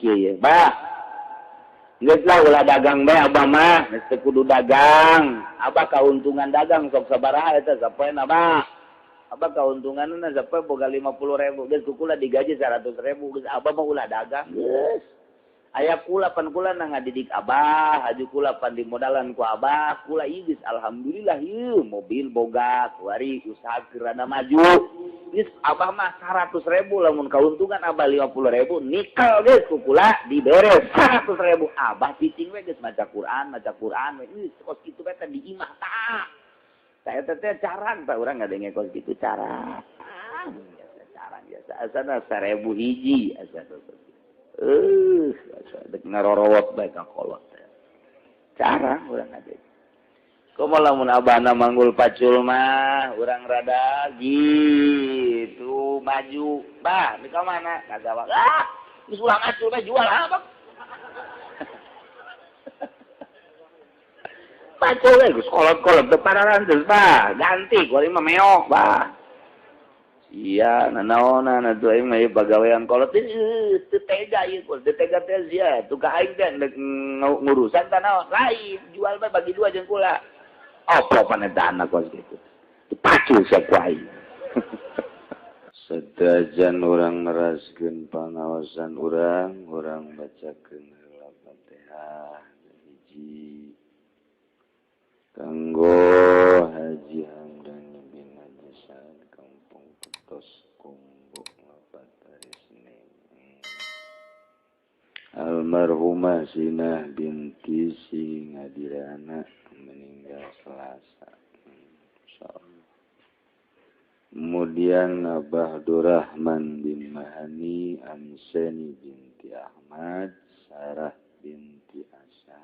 Kieu ye, bah. Geus lah, ulah dagang bae abah mah, geus teu kudu dagang. Abah kauntungan dagang sok sabaraha eta sapoe, abah? Abah kauntunganna sapoe boga 50.000, geus ku kula digaji 100.000, geus abah mah ulah dagang. Geus. Aya kula pan kula na ngadidik abah, aju kula pan dimodalan ku abah, kula ieu geus alhamdulillah ieu mobil boga, kuari usaha keur rada maju. Geus abah mah 100.000, lamun kauntungan abah 50.000, nikel geus ku kula dibere 100.000. Abah cicing we geus maca Quran, maca Quran we. Geus kos kitu we teh di imah tah. Tah eta teh carang tah, urang ngadenge kos kitu carang. Biasa carang biasa asana 1000 hiji asana. Asa dek ngarorowot bae ka kolot teh. Carang urang ngadenge. Komo lamun abahna manggul pacul mah urang rada gitu maju. Bah, di ka mana? Ka sawah. Ah, geus ulah macul bae, jual ah, Bang. Pacul we geus kolot-kolot teu pararantes, bah. Ganti ku mah meok, bah. Iya, nanaonan atuh aing mah ieu pagawean kolot teu tega ieu, teu tega teh sia. Tuh ka aing teh ndek ngurusan tah naon. Lain, jual bae bagi dua jeung kula. Apa pan eta anak kos kitu. Dipacul sia ku aing. Sadajan urang neraskeun pangaosan urang, urang bacakeun heula Fatihah hiji kanggo Haji Hamdani bin Haji Saad, Kampung Petos, Kumbu, wafat hari Senin. Almarhumah Sinah binti Singadirana, meninggal Selasa. Insyaallah. Kemudian Abah Durrahman bin Mahani, Amseni binti Ahmad, Sarah binti Asa.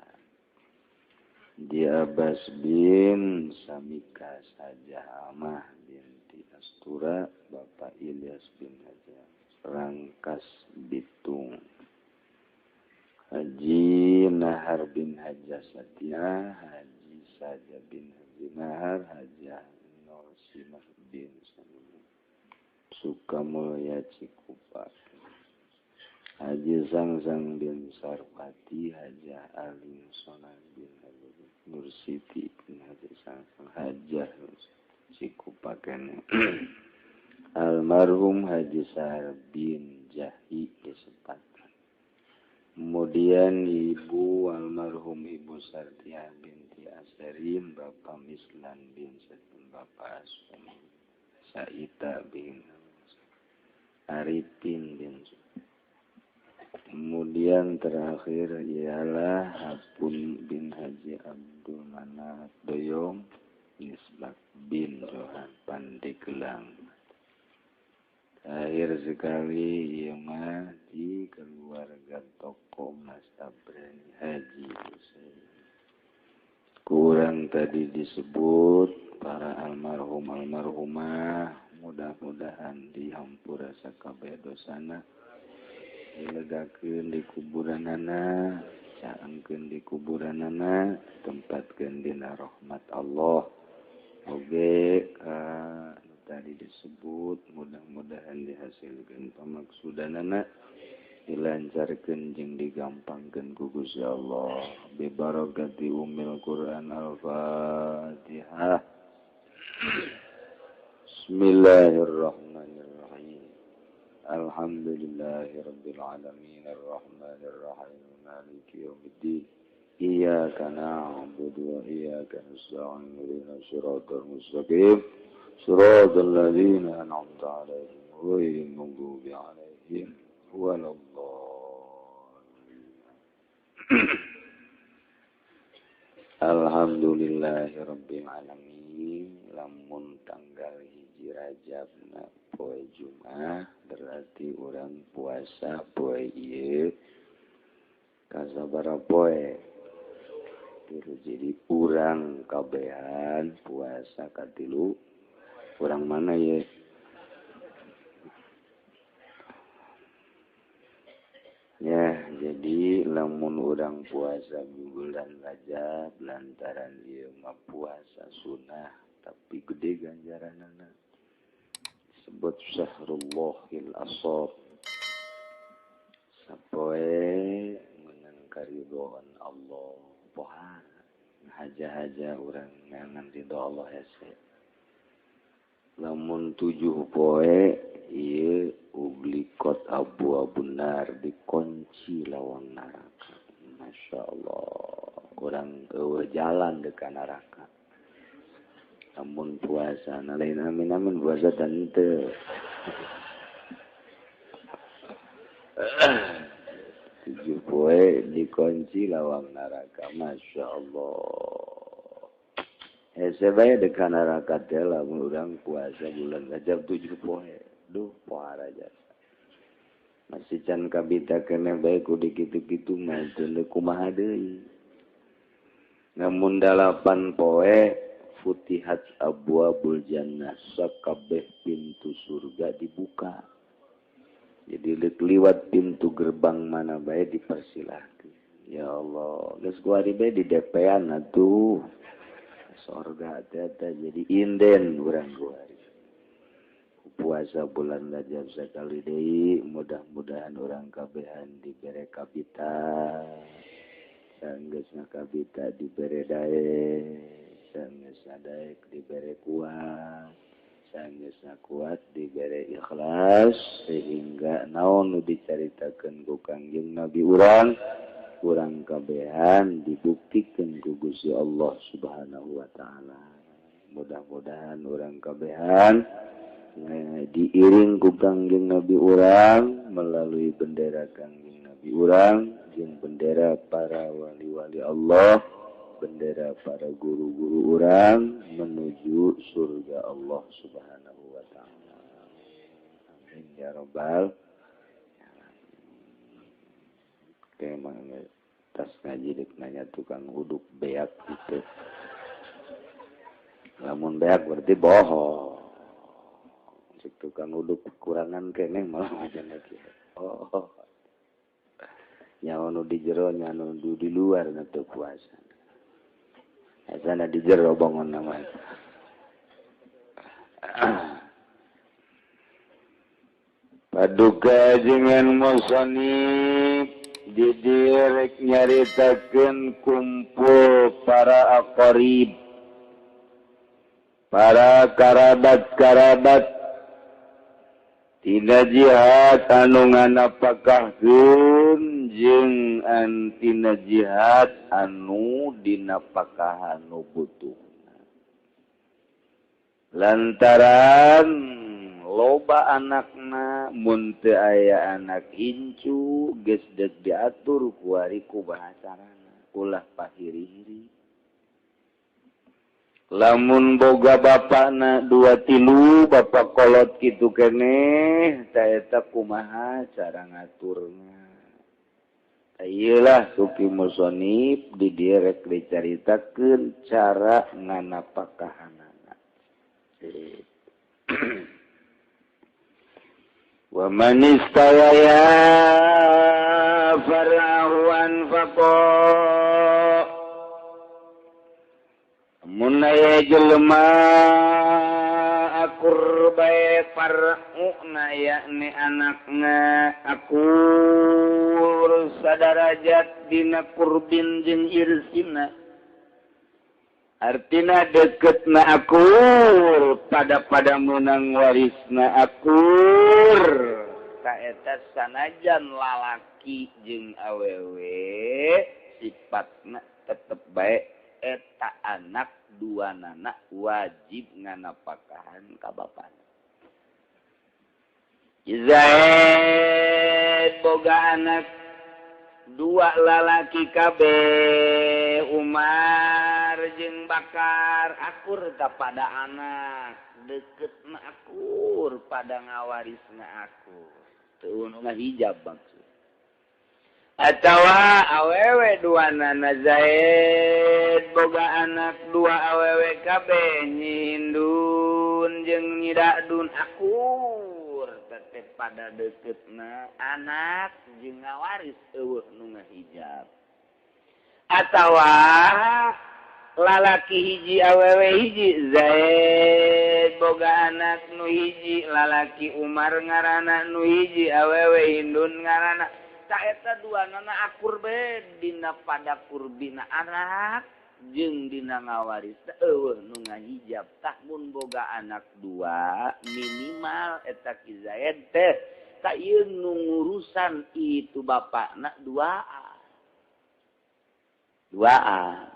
Di Abbas bin Samika Sajah, Amah binti Astura, Bapak Ilyas bin Hajar, Rangkas Bitung. Haji Nahar bin Haja Satya, Haji Saja bin Haji Nahar, Haja Norsimah bin Sanusi, Sukamulya Cikupa. Haji Sangsang bin Sarwati, Haja Aling Sonan bin Haji Nursiti bin Haji Sangsang, Hajah Cikupa kene. Almarhum Haji Sahar bin Jahi Disepatan. Kemudian Ibu almarhum Ibu Sartiah binti Asarim, Bapak Mislan bin Satim, Bapak Asum, Saita bin Arifin bin. Kemudian terakhir ialah Hapun bin Haji Abdul Manaf Doyong, Nisbak bin Johan, Pandeglang. Terakhir sekali ieu mah di keluarga toko Mas Tabrani, Haji Husein. Kurang tadi disebut para almarhum almarhumah, mudah-mudahan dihampura sakabeh dosana, dilegakeun di kuburanana, caangkeun di kuburanana, tempatkeun dina rahmat Allah. Oge ka tadi disebut mudah-mudahan dihasilkan pamaksudanana, dilancarkeun jeung digampangkeun ku Gusti Allah. Bi barakati umil Quran, Al-Fatihah. Bismillahirrahmanirrahim. Alhamdulillahirabbil alamin, arrahmanirrahim, maliki yaumiddin. Iyyaka na'budu wa iyyaka nasta'in, ihdinas siratal mustaqim. صراط الذين أنعمت عليهم غير المغضوب عليهم ولا الضالين. Alhamdulillahirabbil alamin. Lamun tanggal 1 Rajab na poe Jumat, berarti urang puasa poe ieu kasabaraha poe? Tilu. Jadi urang kabehan puasa katilu. Kurang mana ya? Ya, jadi lamun urang puasa bulan Rajab lantaran ieu mah puasa sunnah tapi gede ganjaranana. Disebut Syahrullahil Asor. Sapoe keridhaan Allah. Pohara haja-haja urang ngangan ridho Allah hese. Lamun 7 poe ieu ublikot abu-abu nar dikunci lawang neraka. Masya Allah, urang eueuh jalan deuk ka neraka. Lamun puasa na lain amin amin puasa teu. 7 poe dikunci lawang neraka. Masya Allah. Hese bae deuk ka neraka teh lamun urang puasa bulan Rajab 7 poe. Duh pohara jasa. Masih can kabita keneh bae ku dikitu-kitu mah teu kumaha deui. Namun 8 poe futihat abwabul jannah, sakabeh pintu surga dibuka. Jadi liwat pintu gerbang mana bae dipersilahkeun. Ya Allah, geus kuari bae di DP-an atuh. Surga teh jadi inden urang kuari. Puasa bulan Rajab sakali deui, mudah-mudahan urang kabehan dibere kabita. Sanggeusna kabita dibere daek, sanggeusna daek dibere kuat, sanggeusna kuat dibere ikhlas sehingga naon nu dicaritakeun ku Kangjeng Nabi urang, urang kabehan dibuktikeun ku Gusti Allah Subhanahu wa taala. Mudah-mudahan urang kabehan diiring ku Kangjeng Nabi urang melalui bendera Kangjeng Nabi urang jeung bendera para wali-wali Allah, bendera para guru-guru urang menuju surga Allah Subhanahu wa taala. Amin ya rabbal alamin. Emang tas ngaji dek nanya tukang uduk beak gitu. Lamun beak berarti bohong. Cek tukang uduk kekurangan keneh malah aja lagi. Oh. Nyawa nu di jero nya nu di luar na teu puasa. Asana di jero bangun nama. Paduka jengan musonib didirek nyaritakeun kumpul para aqarib, para karabat-karabat tina jihad anu nganapakahkeun jeung antina jihad anu dinapakahan nu butuh. Lantaran loba anakna mun teu aya anak incu geus deuk diatur kuari ku bahasarana ulah pahiri-hiri. Lamun boga bapakna 2 3 bapak kolot kitu keneh ta eta kumaha cara ngaturna. Iyalah suki musonib di dieu rek dicaritakeun cara nganapakahanana. Wa man istawaya farahu anfaqa. Mun aya jelema akur bae far'una yakni anakna akur sadarajat dina kurbin jeung irsina. Artina deketna akur pada menang warisna akur. Ta eta sanajan lalaki jeung awewe sifatna tetep bae eta anak dua nanak wajib nganapakahan ka bapana. Zaid boga anak 2 lalaki kabeh Umar jeung Bakar akur kepada anak deketna akur pada ngawarisna akur teu nu ngahijab maksud. Atawa awewe 2 nana Zaid boga anak 2 awewe kabeh nyindun jeung nyidadun akur tetep pada deketna anak jeung ngawaris eueuh nu ngahijab. Atawa lalaki hiji awewe hiji Zaid boga anak nu hiji lalaki Umar ngaranna nu hiji awewe Hindun ngaranna. Ta eta dua nana akur be dina pada kurbina anak jeung dina ngawaris teh eueuh nu ngahijab. Tah mun boga anak dua minimal eta Ki Zaid teh tak ieu nu ngurusan itu bapakna duaan. Duaan.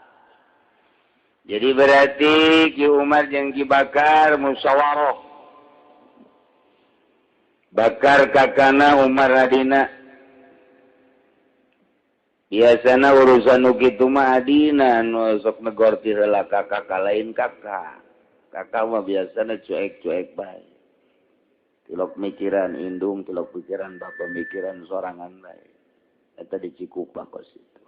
Jadi berarti Ki Umar jeung Ki Bakar musyawarah. Bakar kakana Umar adina. Biasana urusan nu kitu mah adina nu sok negor ti heula ka kakak lain kakak. Kakak mah biasana cuek-cuek bae. Tilok mikiran indung, tilok pikiran bapak mikiran sorangan bae. Eta di Cikupa kos itu.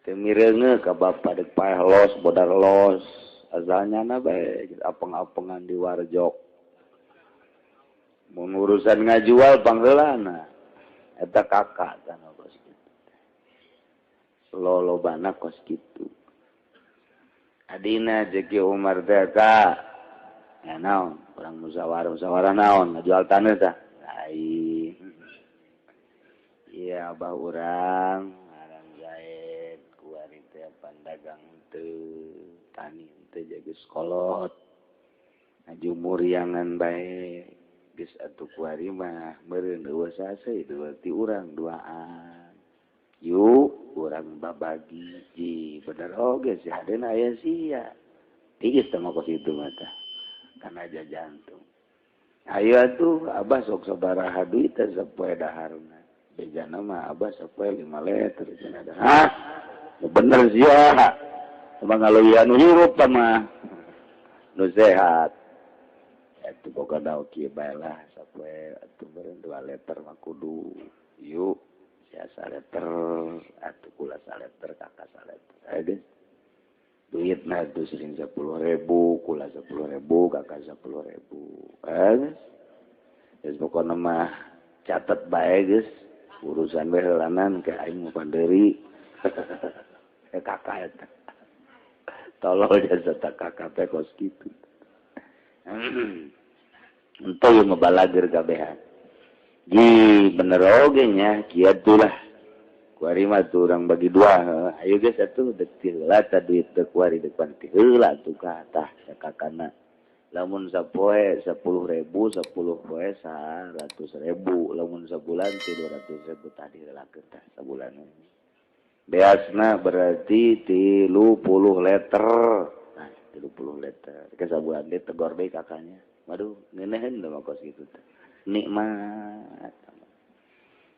Teu mireunge ka bapak deuk paeh los, bodar los. Asalnya na bae apeng-apengan di warjok. Mun urusan ngajual pangheulana. Eta kakak tanah kos kitu. Lolobana kos kitu. Adina jeung Ki Umar teh ka. Ya naon, urang musyawarah naon, ngajual taneuh tah. Lain. Iya abah urang ngaran Zaid kuari teh pandagang teu, tani teu jaga sekolot. Ngajumuriangan bae. Geus atuh kuari mah meureun eueuh saseuh ti urang duaan. Yuk urang babagi. Ji bener oge si hadena aya sia. Tiis teh mah kos kitu mah tah. Kana aja jantung. Ayo atuh abah sok sabaraha duit teh sapoe daharna. Bejana mah abah sapoe 5 liter cenah dah. Hah? Bener sia. Emang ngaleuwihan nu hirup tah mah. Nu sehat. Atuh boga daun kieu bae lah sapoe atuh meureun 2 liter mah kudu. Yuk sia saliter atuh kula saliter kakak saliter. Ayo geus. Duitna tuh sering 10.000, kula 10.000, kakak 10.000. Geus pokona mah catet bae geus. Urusan bae heulanan ke aing mah pandeuri. Kakak eta. Tolol jasa tak kakak teh kos kitu. Entah ieu mah balager kabehan. Ji bener oge nya kieu lah. Kuari mah tuh urang bagi dua. Ayo geus atuh deuk ti heula tah duit teh kuari deuk pan ti heula atuh ka tah sakakana. Lamun sapoe 10.000, 10 poe 100.000, lamun sabulan teh 200.000 tah diheulakeun tah sabulan. Beasna berarti 30 liter. Nah, 30 liter. Ke sabulan teh tegor deui kakaknya. Waduh, ngeunaheun da mah kos kitu teh. Nikmat.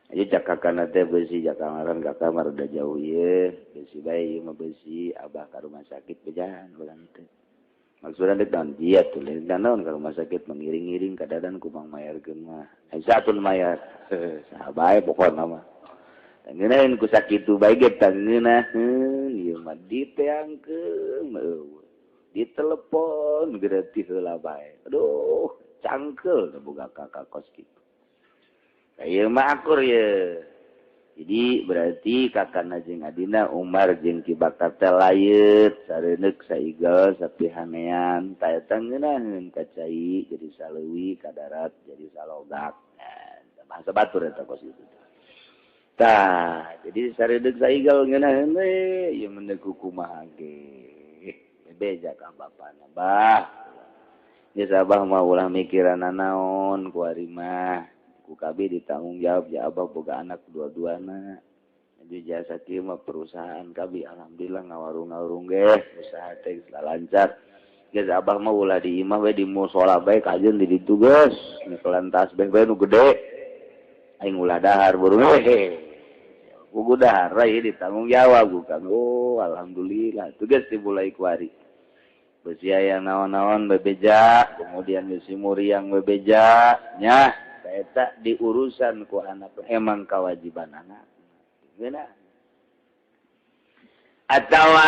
Aja cak kakana teh beusi cak kamaran ka kamar udah jauh ieu, beusi bae ieu mah beusi abah ka rumah sakit bejahan urang teh. Maksudna deuk naon dia tuh deuk naon ka rumah sakit mengiring-ngiring ka dadan ku mang mayarkeun mah. Satun mayar. Saha bae pokona mah. Ngeunaheun ku sakitu bae ge tah ngeunaheun ieu mah diteangkeun eueuh. Ditelepon gereti heula bae. Aduh, cangkeul teh boga kakak kos kitu. Ieu mah akur ye. Jadi berarti kakana jeung adina Umar jeung Ki Bakar teh layeut sareuneuk saigel sapihanean ta eta ngeunaheun ka cai jadi saleuwi ka darat jadi salogak. Nah, bahasa batur eta kos kitu. Tah, jadi sareuneuk saigel ngeunaheun we ieu mah kumaha ge. Beja ka bapana bah. Geus abah mah ulah mikiran naon kuari mah. Ku kabeh ditanggung jawab ya abah boga anak dua-duana. Jadi jasa kieu mah perusahaan kabeh alhamdulillah ngawarung-ngawarung ge usaha teh geus lancar. Geus abah mah ulah di imah we di musala bae kajeun di ditu geus nyekelan tasbih bae nu gede. Aing ulah dahar burung we. Kudu dahar we ditanggung jawab ku Kang. Oh alhamdulillah tugas dimulai kuari. Beusi aya naon-naon bebeja, kemudian beusi muriang bebeja nya. Eta diurusan ku anak emang kewajiban anak. Geuna. Atawa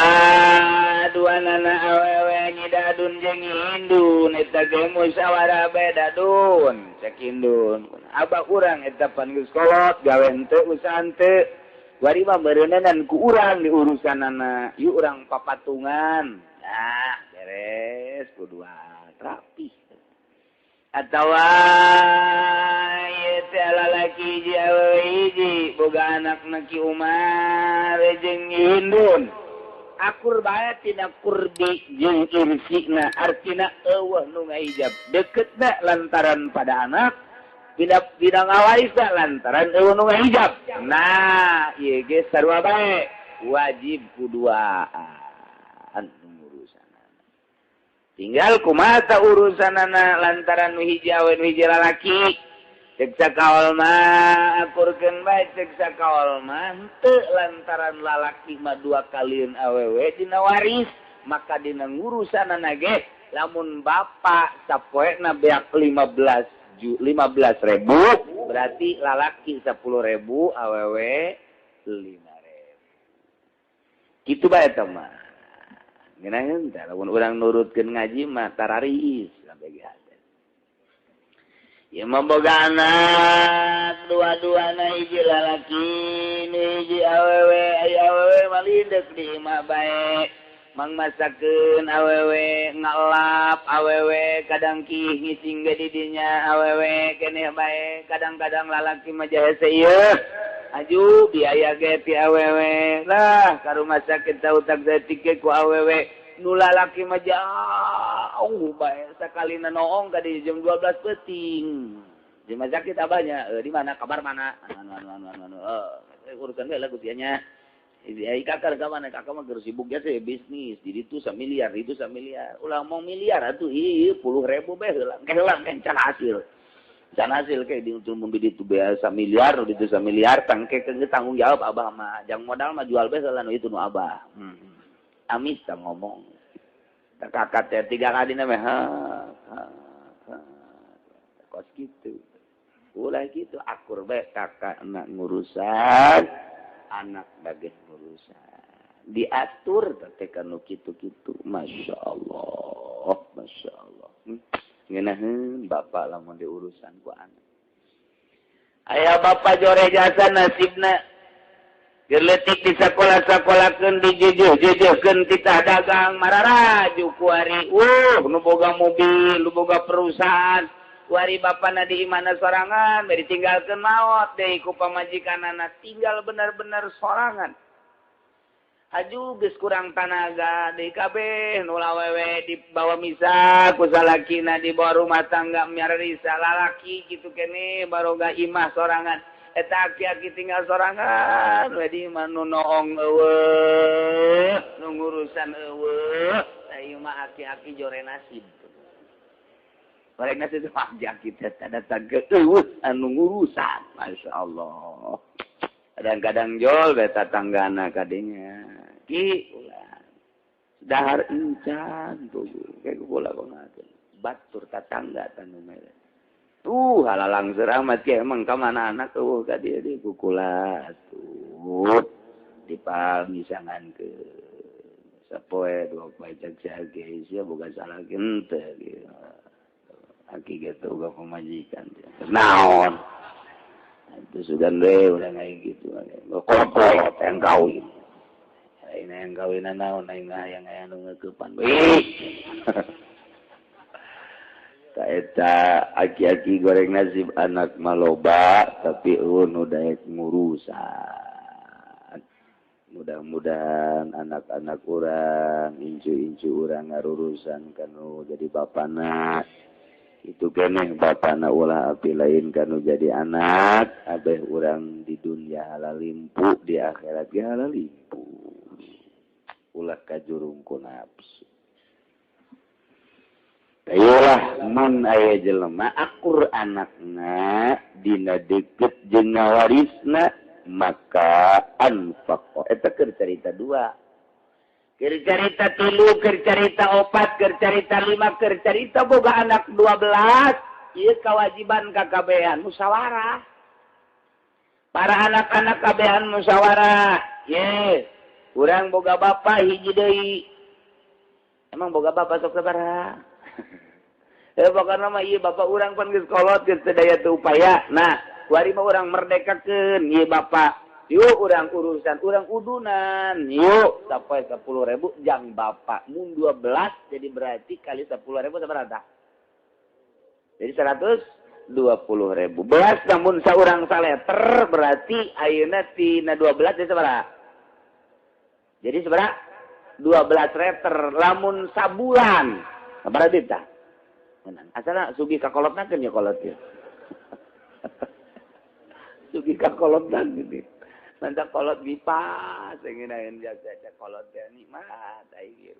dua nana awewe nyidadun jeung indun eta ge musyawarah bae dadun cek indun. Abah urang eta pan geus kolot gawe henteu usaha henteu. Wari mah meureunanan ku urang diurusanana. Yuk urang papatungan. Nah, beres ku dua rapi. Atawa ieu teh lalaki hiji, awewe hiji, boga anak Ki Umar jeung Hindun, akur bae tina qurbi jeung irsina, artina euweuh nu ngahijab deketna lantaran pada anak, tidak tidak ngawarisna lantaran euweuh nu ngahijab. Nah, ieu ge sarua bae, wajib kuduaan urusan. Tinggal kumaha urusanana. Lantaran nu hiji awewe, nu hiji lalaki, cek sakaol mah akurkeun bae, cek sakaol mah henteu, lantaran lalaki mah dua kalieun awewe dina waris. Maka dina ngurusanana ge, lamun bapak sapoena beak 15 15 ribu, berarti lalaki 10 ribu, awewe 5 ribu, gitu bae eta mah. Ngeunaheun teh lamun urang nurutkeun ngaji mah tararis sampai ge. Ya, boga anak dua-dua, hiji lalaki, hiji awewe. Aya awewe malindek di imah bae, mang masakeun awewe, ngalap awewe, kadang ki ngising ge di dinya awewe keneh bae. Kadang-kadang lalaki mah hese ieu, aju biaya ge ti awewe lah, ka rumah sakit utak saeutik ku awewe. Nu lalaki mah jauh bae, sakalina noong ka di jam 12 peuting di rumah sakit abahnya, di mana kabar, mana anu anu anu anu anu, urusan we lah nya. Ai kakak ka mana? Kakak mah keur sibuk ya sih bisnis di ditu miliar, itu miliar. Ulah mau miliar atuh, ieu puluh ribu bae heula ke heula can hasil. Can hasil kayak di untuk mun di ditu biasa miliar, di ditu miliar tangke ke tanggung jawab abah mah. Jang modal mah jual bae heula nu itu nu abah. Amis tah ngomong. Kakak teh tiga kali nama ha, ha, ha. Kos gitu. Ulah gitu, akur bae kakak anak ngurusan, anak bagian ngurusan, diatur teh kanu kitu-kitu. Masya Allah, Masya Allah. Ngeunaheun bapak lamun diurusan ku anak. Aya bapak jore jasa nasibna. Keur leutik di sakola-sakolakeun, dijeujeuh-jeujeuhkeun, titah dagang, mararaju kuari. Nu boga mobil, nu boga perusahaan. Kuari bapana di imahna sorangan, bari ditinggalkeun maot deui ku pamajikanana, tinggal benar-benar sorangan. Aju geus kurang tanaga deui kabeh, nu awewe dibawa misah ku salakina, dibawa rumah tangga miarisa lalaki kitu keneh, baroga imah sorangan. Eta aki-aki tinggal sorangan we di imah, nu noong euweuh, nu ngurusan euweuh. Tah, ieu mah aki-aki jore nasib. Goreng nasib itu aki-aki teh datang ke euweuh anu ngurusan. Masya Allah. Kadang-kadang jol we tatanggana kadinya. Ki ulah. Dahar encan tuh kayak bola banget. Batur tatangga tanu mere. Tuh halalang seramat ke emang ka mana anak euweuh ka dieu di kukula tuh dipamisangan ke sapoe dua poe cek sia sia boga salah henteu gitu. Aki gitu boga pamajikan naon itu sudah we udah kayak gitu, kolot-kolot yang kawin ini, yang kawin naon, aing mah yang aya nu ngeukepan we. Eta aki-aki goreng nasib, anak maloba tapi euweuh nu daek ngurusan. Mudah-mudahan anak-anak urang, incu-incu urang ngarurusan kanu jadi bapana itu keneh, bapana ulah api lain kanu jadi anak. Abeh urang di dunia halalimpu, di akhirat ge halalimpu, ulah kajurung ku nafsu. Ayolah, mun aya jelema akur anakna dina deket jeung ngawarisna, maka anfaq. Eta keur carita dua, keur carita tilu, keur carita opat, keur carita lima, keur carita boga anak 12. Ieu kewajiban kakabehan musyawarah, para anak-anak kabehan musyawarah ye, urang boga bapak hiji deui. Emang boga bapak sok sabaraha? Pokokna mah ieu bapak urang pan geus kolot, geus teu daya teu upaya. Nah, kuari mah urang merdekakeun ieu bapak. Yuk urang urusan, urang udunan. Yuk, sampai 10 ribu jang bapak. Mun 12 jadi berarti kali 10 ribu sabaraha? Jadi 120.000 beas namun saurang saleter berarti ayeuna tina 12 jadi sabaraha? Jadi sabaraha? 12 liter lamun sabulan. Sabaraha duit tah? Asalna sugih ka kolotna keun nya kolot ieu. Sugih ka kolotna gitu. Mantap kolot bipas ngeunaheun jasa kolot teh nikmat aing.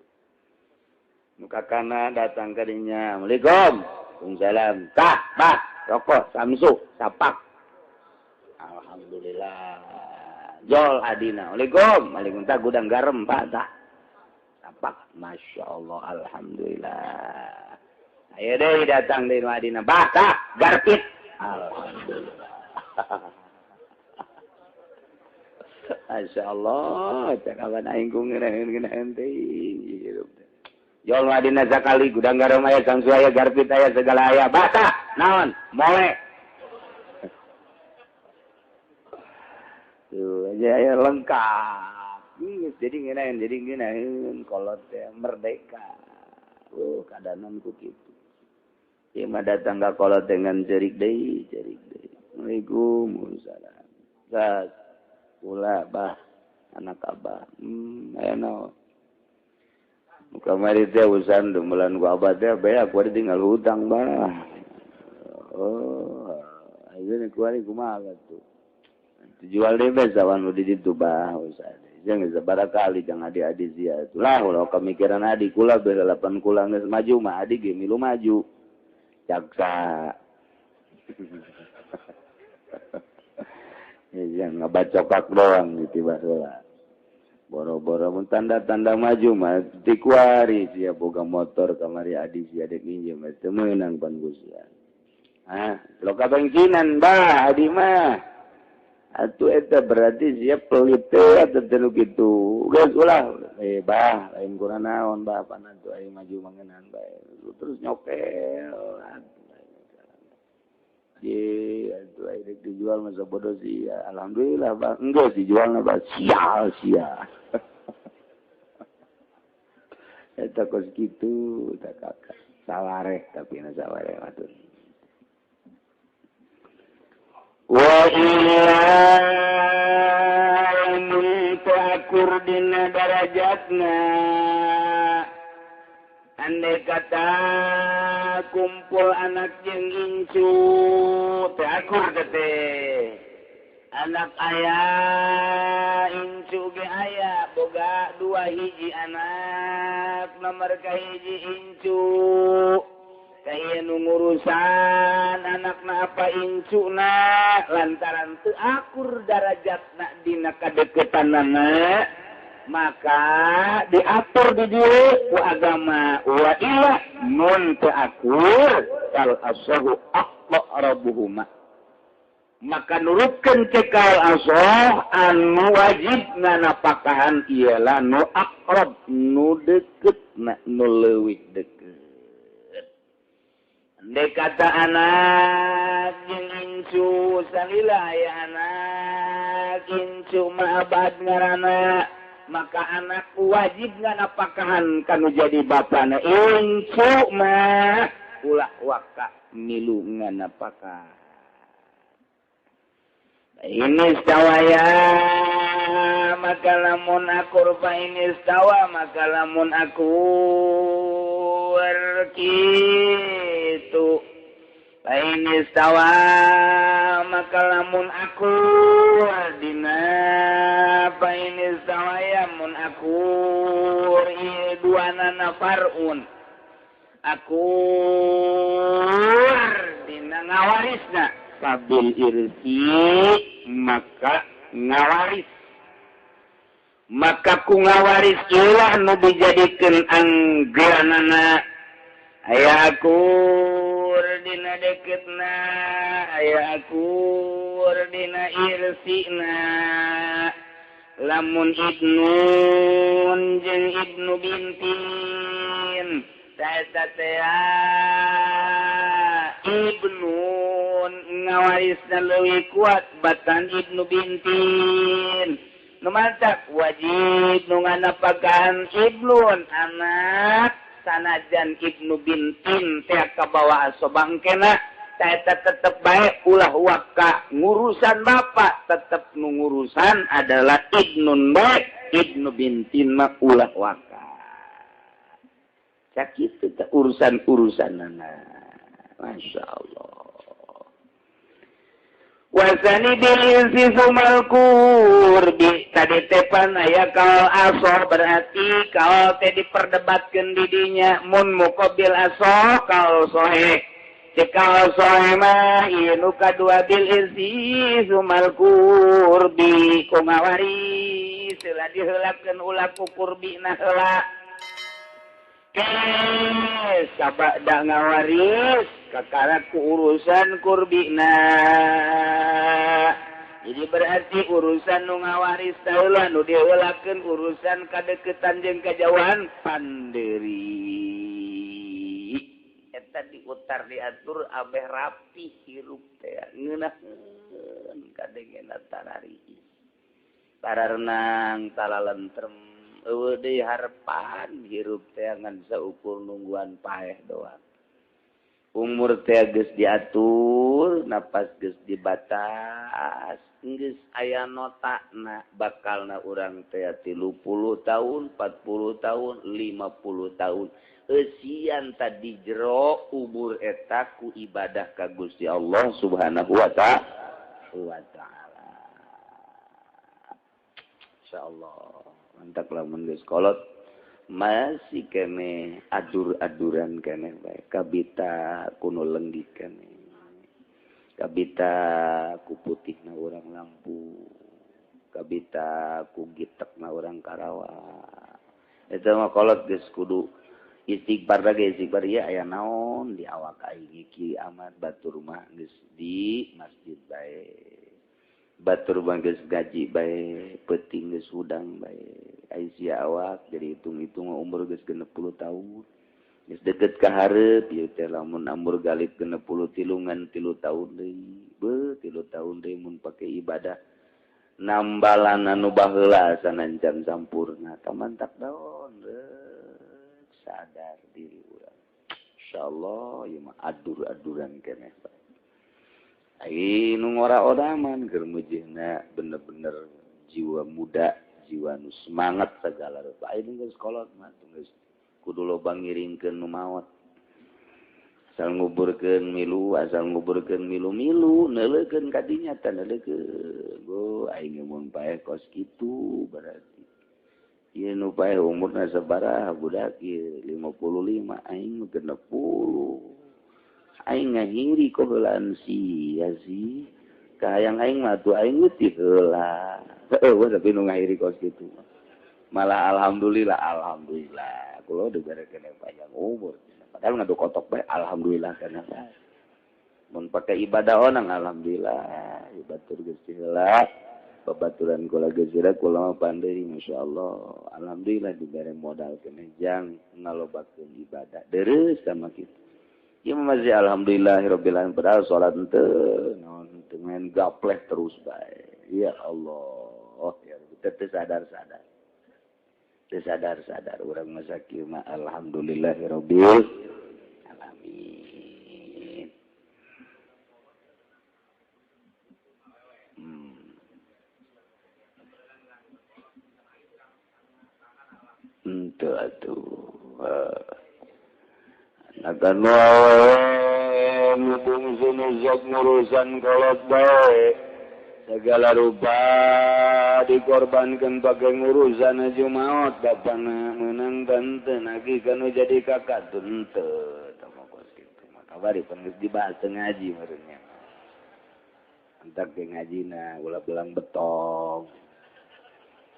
Nu kakana datang ka dinya. Assalamualaikum. Waalaikumsalam. Tah, bah, rokok, samsu, sapak. Alhamdulillah. Jol adina. Waalaikum. Waalaikumsalam. Tah gudang garam, Pak, tah. Sapak. Masya Allah, alhamdulillah. Ayo deh datang dari adina. Bah, tah, garpit. Alhamdulillah. Masya Allah, cakapan aing ku ngeunaheun-ngeunaheun teh hirup. Jol adina sakali gudang garam aya, samsu aya, garpit aya, segala aya. Bah, tah, naon? Mole. Tuh aja aya lengkap. Jadi ngeunaheun kolot teh merdeka. Keadaan ku kitu. Ieu mah datang ka kolot dengan cerik deui, cerik deui. Waalaikumsalam. Sas. Kula bah anak abah. Aya naon? Muka mari teh urusan dumelan ku abah teh bae aku tinggal hutang bah. Oh, ayeuna kuari kumaha tuh. Dijual deui bae sawan nu di ditu bah usaha. Jeung sabaraha kali jang adi-adi sia atuh. Lah ulah kamikiran adi kula bae 8 kula geus maju mah adi ge milu maju. Jaksa. Ya jangan ngabacokak doang gitu baheula. Boro-boro mun tanda-tanda maju mah dikuari sia boga motor kamari adi sia dek minjem teu meunang pan sia. Hah, loka bengkinan bah adi mah. Atuh eta berarti sia pelit teh atuh teu kitu. Geus ulah bah lain kurang naon bah pan atuh aing maju mangenan bae. Terus nyokel. Ye, atuh aing dijual masa bodoh sia. Alhamdulillah bah enggeus dijualna bah sial sia. Eta kos kitu tah kakak. Sawareh tapi na sawareh atuh. Wa illa mun akur dina darajatna. Andai kata kumpul anak jeung incu teh akur teh. Anak aya incu ge aya boga dua hiji anak nomor kahiji incu. Kaya nu ngurusan anakna apa incuna lantaran teu akur darajatna dina kadeketanana maka diatur di dieu ku agama wa ila mun teu akur kal asahu aqrabuhuma maka nurutkeun cekal asah anu wajib nganapakahan ialah nu aqrab nu deukeut na nu leuwih deukeut. Andai kata anak jeung incu salila aya anak incu mah abad ngaranna maka anak wajib nganapakahan kanu jadi bapana incu mah ulah waka milu nganapakahan. Ini istawaya maka lamun akur fa ini istawa maka lamun akur kitu fa ini istawa maka lamun akur dina fa ini istawa ya mun akur ieu duanana farun akur dina ngawarisna kabil irsi maka ngawaris maka ku ngawaris ilah nu dijadikeun anggeranana aya akur dina deketna aya akur dina irsina lamun ibnun jeung ibnu bintin eta teh ibnun ngawarisna leuwih kuat batan ibnu bintin nu mantak wajib nu nganapakan ibnun anak Sanajan ibnu bintin teh kabawa asobah engkena eta tetep baik ulah waka ngurusan bapak, tetep nu ngurusan adalah ibnun baik, ibnu bintin mah ulah waka. Sakitu teh urusan-urusanana. Masya Allah. Wasani bil insi sumal kurbi tadi tepan aya kaul aso, berarti kaul teh diperdebatkeun di dinya mun muqabil aso kaul soheh. Cekal soheh mah ieu nu kadua bil insi sumal kurbi ku ngawaris heula diheulakeun ulah ku kurbina heula. Kes sabada ngawaris kakara ku urusan kurbina. Jadi berarti urusan nu ngawaris heula nu diheulakeun urusan kadeukeutan jeung kajauhan panderi. Eta diutar diatur abeh rapi hirup teh ngeunaheun kadengena tarari. Tararenang talalentrem eueuh deui harepan hirup teh ngan saukur nungguan paeh doang. Umur teh geus diatur, napas geus dibatas, geus aya notana bakalna urang teh 30 tahun, 40 tahun, 50 tahun. Eusian tadi jero umur eta ku ibadah ka Gusti Allah Subhanahu wa ta'ala. Insyaallah mantak lamun geus kolot masih kene adur-aduran kene bae kabita kuno lenggih kene kabita ku putihna urang lampu kabita ku gitekna urang Karawang eta mah kolot geus kudu istighfar lagi istighfar ieu aya naon di awak aing iki amat batur mah geus di masjid bae batur mah geus gaji bae peuting geus hudang bae ai sia awak jadi hitung-hitung umur geus 60 tahun geus deket ka hareup ieu teh lamun amur galip 63 ngan 3 tahun deui beuh 3 tahun deui mun pake ibadah nambalan anu baheula sanancan sampurna tamantak daon sadar diri urang insyaallah ieu mah adur-aduran keneh ai nu ngora-oraman keur mujihna bener-bener jiwa muda jiwa nu semangat segala rupa ai nu geus kolot mah geus kudu loba ngiringkeun nu maot asal nguburkeun milu asal nguburkeun milu-milu neuleukeun ka dinya teh neuleukeun go aing mun paeh kos kitu berarti ieu nu paeh umurna sabaraha budak ieu 55 aing 60 aing ngahiri kok heulaan sia sih kahayang aing mah tuh aing leutik heula heueuh tapi nu ngahiri kos kitu malah alhamdulillah alhamdulillah kula dibere kene panjang umur padahal ngadu kotok bae alhamdulillah kana mun pake ibadah onang alhamdulillah ibatur geus heula babaturan kula geus heula kula mah panderi masyaallah alhamdulillah dibere modal keneh jang ngalobakeun ibadah dereus sama kitu ieu mah masih alhamdulillahirabbil alamin padahal salat henteu naon henteu main gapleh terus bae ya Allah ya teu sadar-sadar teu sadar-sadar urang mah sakieu mah alhamdulillahirabbil alamin. Henteu atuh akan wae ngubung sunuzok ngurusan kolot bae segala rupa dikorbankan pakai ngurusan aja maot bapana menang tante nagih kanu jadi kakak tente tama kos kitu mah kabari pan geus dibahas teu ngaji meureunnya entak ge ngajina ulah belang betong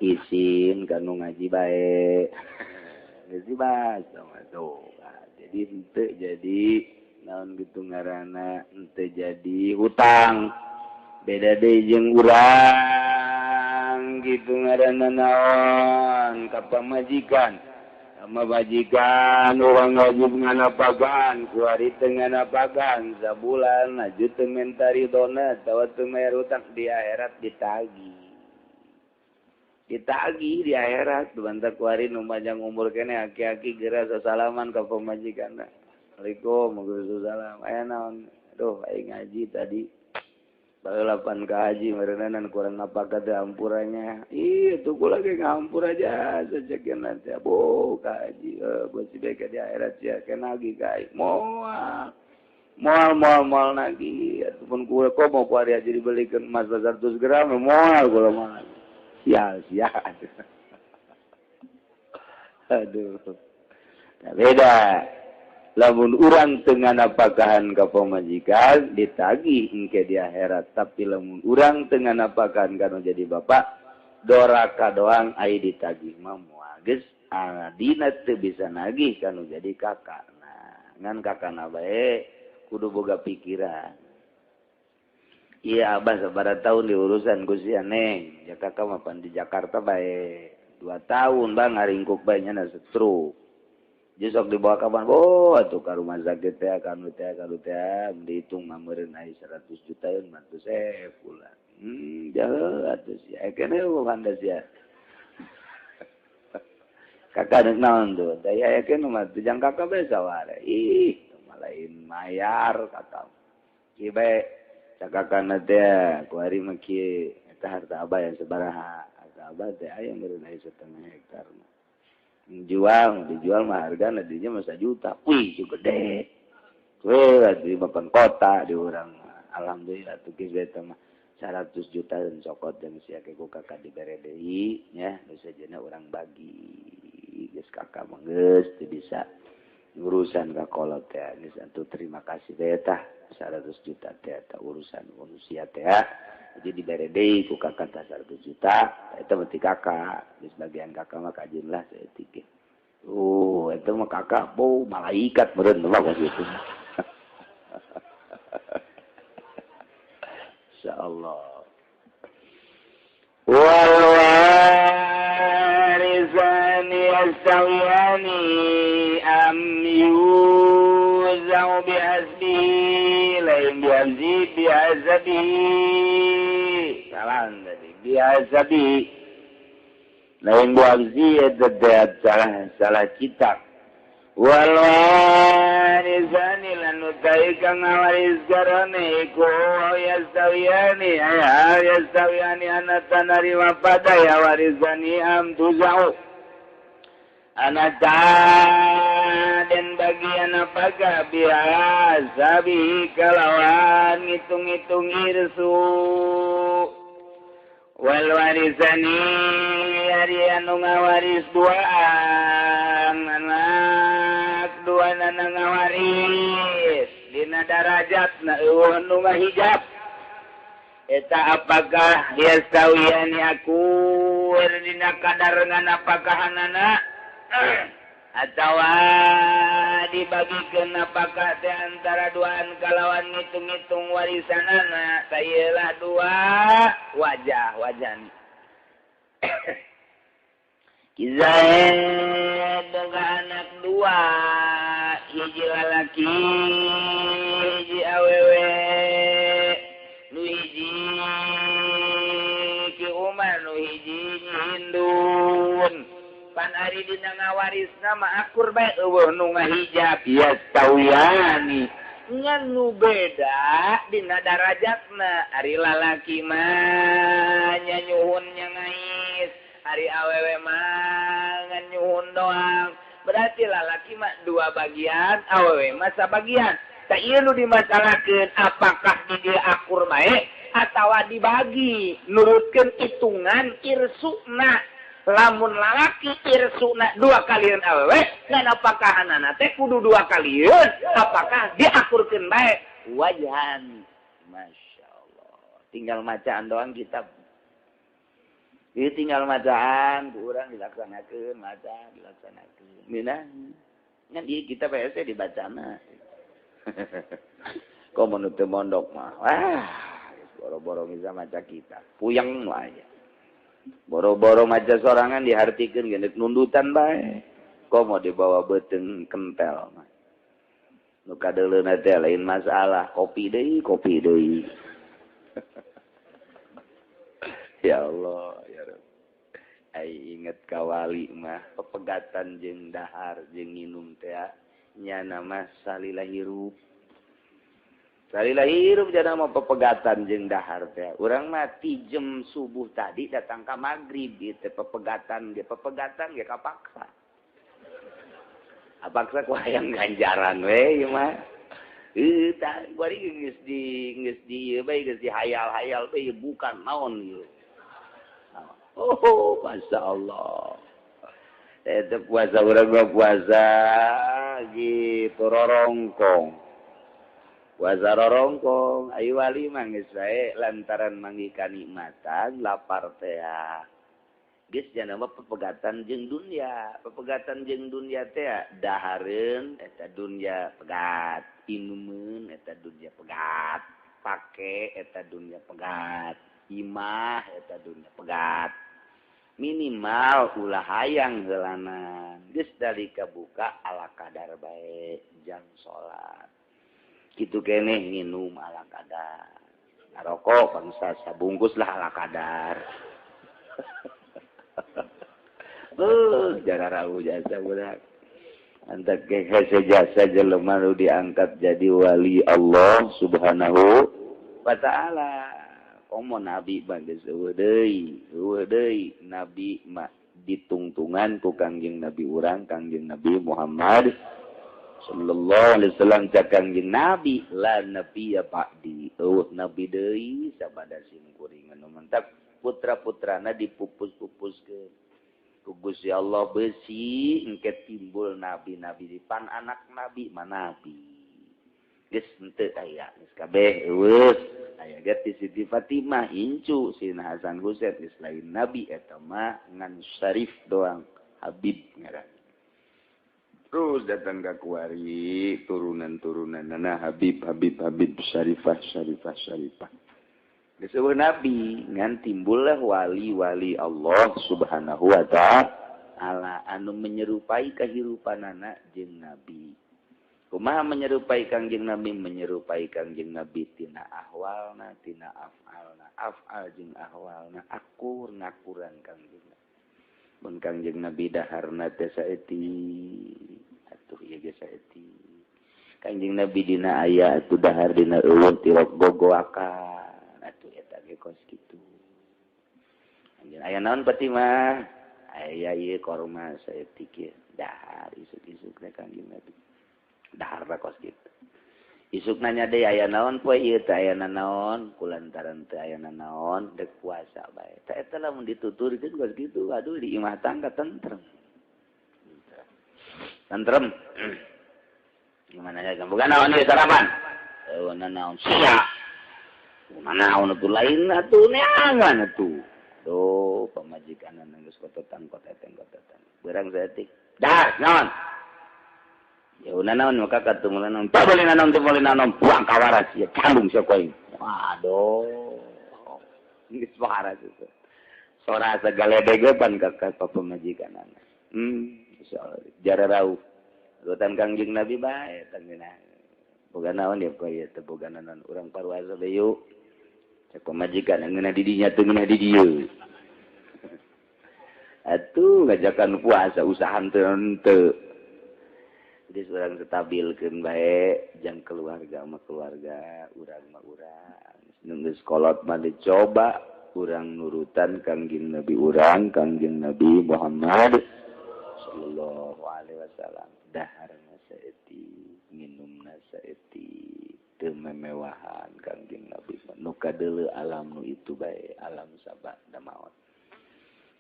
isin kanu ngaji bae geus dibahas sama tuh. Jadi henteu jadi naon gitu ngaranna henteu jadi hutang beda deui jeung urang gitu ngaranna naon ka pamajikan sama majikan urang wajib nganapagan kuari teu nganapagan sabulan aju teu menta ridona atawa teu mayar hutang di akhirat ditagih. Ditagih di akhirat bantak kuari nu panjang umur keneh aki-aki geura sasalaman ka pamajikanna. Assalamualaikum, waalaikumsalam. Aya naon? Aduh, aing ngaji tadi. Baheula pan ka haji meureunan kurang napakah teh ampurannya. Ih, tuh kula ge ngampur aja sajakeun teh. Bo ka haji, beusi bae di akhirat sia kena nagih ka aing. Moal. Moal nagih ataupun kula kok mau kuari aja dibelikeun emas 100 gram moal kula mah. Sial, sial. Aduh. Nah, beda. Lamun urang teu nganapakahan ka pamajikan ditagih engke di akhirat, tapi lamun urang teu nganapakahan kana jadi bapak doraka doang ai ditagih mah moal geus adina teu bisa nagih kanu jadi kakak. Nah, ngan kakana bae kudu boga pikiran. Iya abah sabaraha tahun diurusan ku sia neng. Ya kakak mah pan di Jakarta bae 2 tahun bang ngaringkuk bae nya stroke. Jadi sok dibawa kapan? Oh, atuh ka rumah sakit teh kanu teh kanu teh dihitung mah meureun aya 100 juta 500 bulan. Jauh atuh sia. Kene bukan sia. Kakak deuk naon tuh? Teh aya kene mah teu jang kakak bae saware. Ih, lain mayar kakak. Kieu bae cakakana teh kuari mah kieu eta harta abah yang sabaraha. Harta abah teh aya meureun aya setengah hektar mah. Jual, dijual mah hargana dinya mah 1 juta. Wih, gede. Weh, di mapan kota di urang mah. Alhamdulillah tuh geus eta mah 100 juta dan cokot dan sia ke ku kakak dibere deui nya, geus sajana urang bagi. Geus kakak mah geus teu bisa urusan ka kolot teh geus atuh terima kasih teh tah 100 juta teh tah urusan manusia teh. Jadi dibere deui ku kakak tah 100 juta, eta mah ti kakak, geus bagian kakak mah kajeun lah saeutik ge. Oh, eta mah kakak bau malaikat meureun mah kitu. Insyaallah. Wal warisani yastawiyani am yuzau bihasbihi lain bihamzi bihasabihi. Salah tadi bihasabihi lain bihamzi eta salah kitab. Wal warisani lan utai kang ngawaris garane iku yastawiyani ay yastawiyani anata narima pada ya warisani am tuzau anata dan bagian apakah biasa bi kalawan ngitung-ngitung irsu wal warisani ari anu ngawaris duaan anak dua nana ngawaris dina darajatna eueuh nu ngahijab eta apakah yastawiyani akur dina kadar nganapakahanana atawa dibagikeun apakah teh antara duaan kalawan ngitung-ngitung warisanana sayelah dua wajah wajani. Kizaid boga anak dua, hiji lalaki hiji awewe, nu hiji Ki Umar nu hiji Hindun. Pan ari dina ngawarisna mah akur bae eueuh nu ngahijab yastawiyani ngan nu beda dina darajatna. Ari lalaki mah nyanyuhun nya ngais, ari awewe mah ngan nyuhun doang. Berarti lalaki mah dua bagian, awewe mah sabagian. Tah ieu nu dimasalahkeun apakah di dieu akur bae atawa dibagi nurutkeun hitungan irsuna. Lamun lalaki irsuna dua kalian awewe ngan apakah anana teh kudu dua kalian apakah diakurkeun bae wajhan. Masya Allah, tinggal macaan doang kitab. Ieu tinggal macaan ku urang dilaksanakeun, maca dilaksanakeun. Minah ngan ieu kitab hese dibacana. Komo nu teu mondok mah wah boro-boro bisa maca kitab, puyeng wae. Boro-boro maca sorangan dihartikeun geus nundutan bae. Komo dibawa beuteung kentel mah. Nu kadeuleuna teh lain masalah, kopi deui, kopi deui. Ya Allah, ya Rabb. Ai inget kawali mah pepegatan jeung dahar jeung nginum teh nyana mah salila hirup. Salila hirup jana mah pepegatan jeung dahar teh. Urang mah ti jam subuh tadi datang ka magrib ieu teh pepegatan ge kapaksa. Apaksa ku hayang ganjaran we ieu mah. Tah bari geus di ieu bae geus dihayal-hayal bae bukan naon ieu. Oh, Masya Allah. Itu puasa urang mah puasa gitu rorongkong. Puasa rorongkong, ayo wali mah geus bae lantaran manggih kanikmatan lapar teh. Geus jana mah pepegatan jeung dunya, pepegatan jeung dunya teh dahareun eta dunya pegat, inumeun eta dunya pegat, pake eta dunya pegat, imah eta dunya pegat. Minimal ulah hayang heulanan geus dalika buka ala kadar bae jam salat kitu keneh nginum ala kadar ngarokok bangsa sabungkus lah ala kadar. Jara rau jasa budak antak ge hese jasa jelema nu diangkat jadi wali Allah Subhanahu wa taala. Komo nabi mah geus eueuh deui nabi mah ditungtungan ku Kangjeng Nabi urang Kangjeng Nabi Muhammad sallallahu alaihi wasallam. Cak Kangjeng Nabi la nabiyya ba'di, eueuh nabi deui sabada simkuring anu mantap putra-putrana dipupus-pupuskeun ku Gusti Allah besi engke timbul nabi-nabi di pan anak nabi mah nabi geus henteu aya geus kabeh eueuh. Aya ge ti Siti Fatimah incu Sina Hasan Husain geus lain nabi eta mah ngan syarif doang habib ngaran. Terus datang ka kuari turunan-turunanna habib habib habib syarifah syarifah syarifah. Geus eueuh nabi ngan timbullah wali-wali Allah Subhanahu wa ta'ala anu menyerupai kahirupanana jeung nabi. Kumaha menyerupai Kangjeng Nabi? Menyerupai Kangjeng Nabi tina ahwalna, tina af'alna. Af'al jeung ahwalna akur ngakuran Kangjeng Nabi. Mun Kangjeng Nabi daharna teh saeutik, atuh ieu ge saeutik. Kangjeng Nabi dina aya atuh dahar dina eueuh tirok gogoakan, atuh eta ge kos kitu. Anjeun aya naon Fatimah? Aya ieu korma saeutik ieu. Dahar isuk-isuk teh Kangjeng Nabi. Dahar kos gitu. Isuk nanya deui aya naon poe ieu teh aya naon kulantaran teh aya naon dek puasa bae. Tah eta lamun dituturkeun kos kitu aduh di imah tangga tentrem. Tentrem. Gimana ya bukan naon ieu sarapan? Eueuh naon sia. Kumaha naon atuh lain atuh neangan atuh. Duh pamajikanna geus kototan koteteng kototan. Beurang saeutik. Dahar naon? Ya udah naon maka ketemu naon. Tak boleh naon, tak boleh naon. Buang kawaras ya candung sia koing. Waduh. Geus waras itu. Sora segala degepan ka pamajikanana. Insyaallah jara rauh. Rutan Kangjeng Nabi bae tanggeuna. Boga naon dia poe ieu teh boga naon urang paruasa deui yuk. Cek pamajikan ngeunah di dinya teu ngeunah di dieu. Atuh ngajakan puasa usaha teu henteu. Jadi urang stabilkeun bae jang keluarga mah keluarga, urang mah urang. Nu geus kolot mah dicoba urang nurutan Kangjeng Nabi urang, Kangjeng Nabi Muhammad sallallahu alaihi wasallam. Daharna saeutik, nginumna saeutik, teu memewahan Kangjeng Nabi. Nu kadeuleu alam nu itu bae, alam sabah da maot.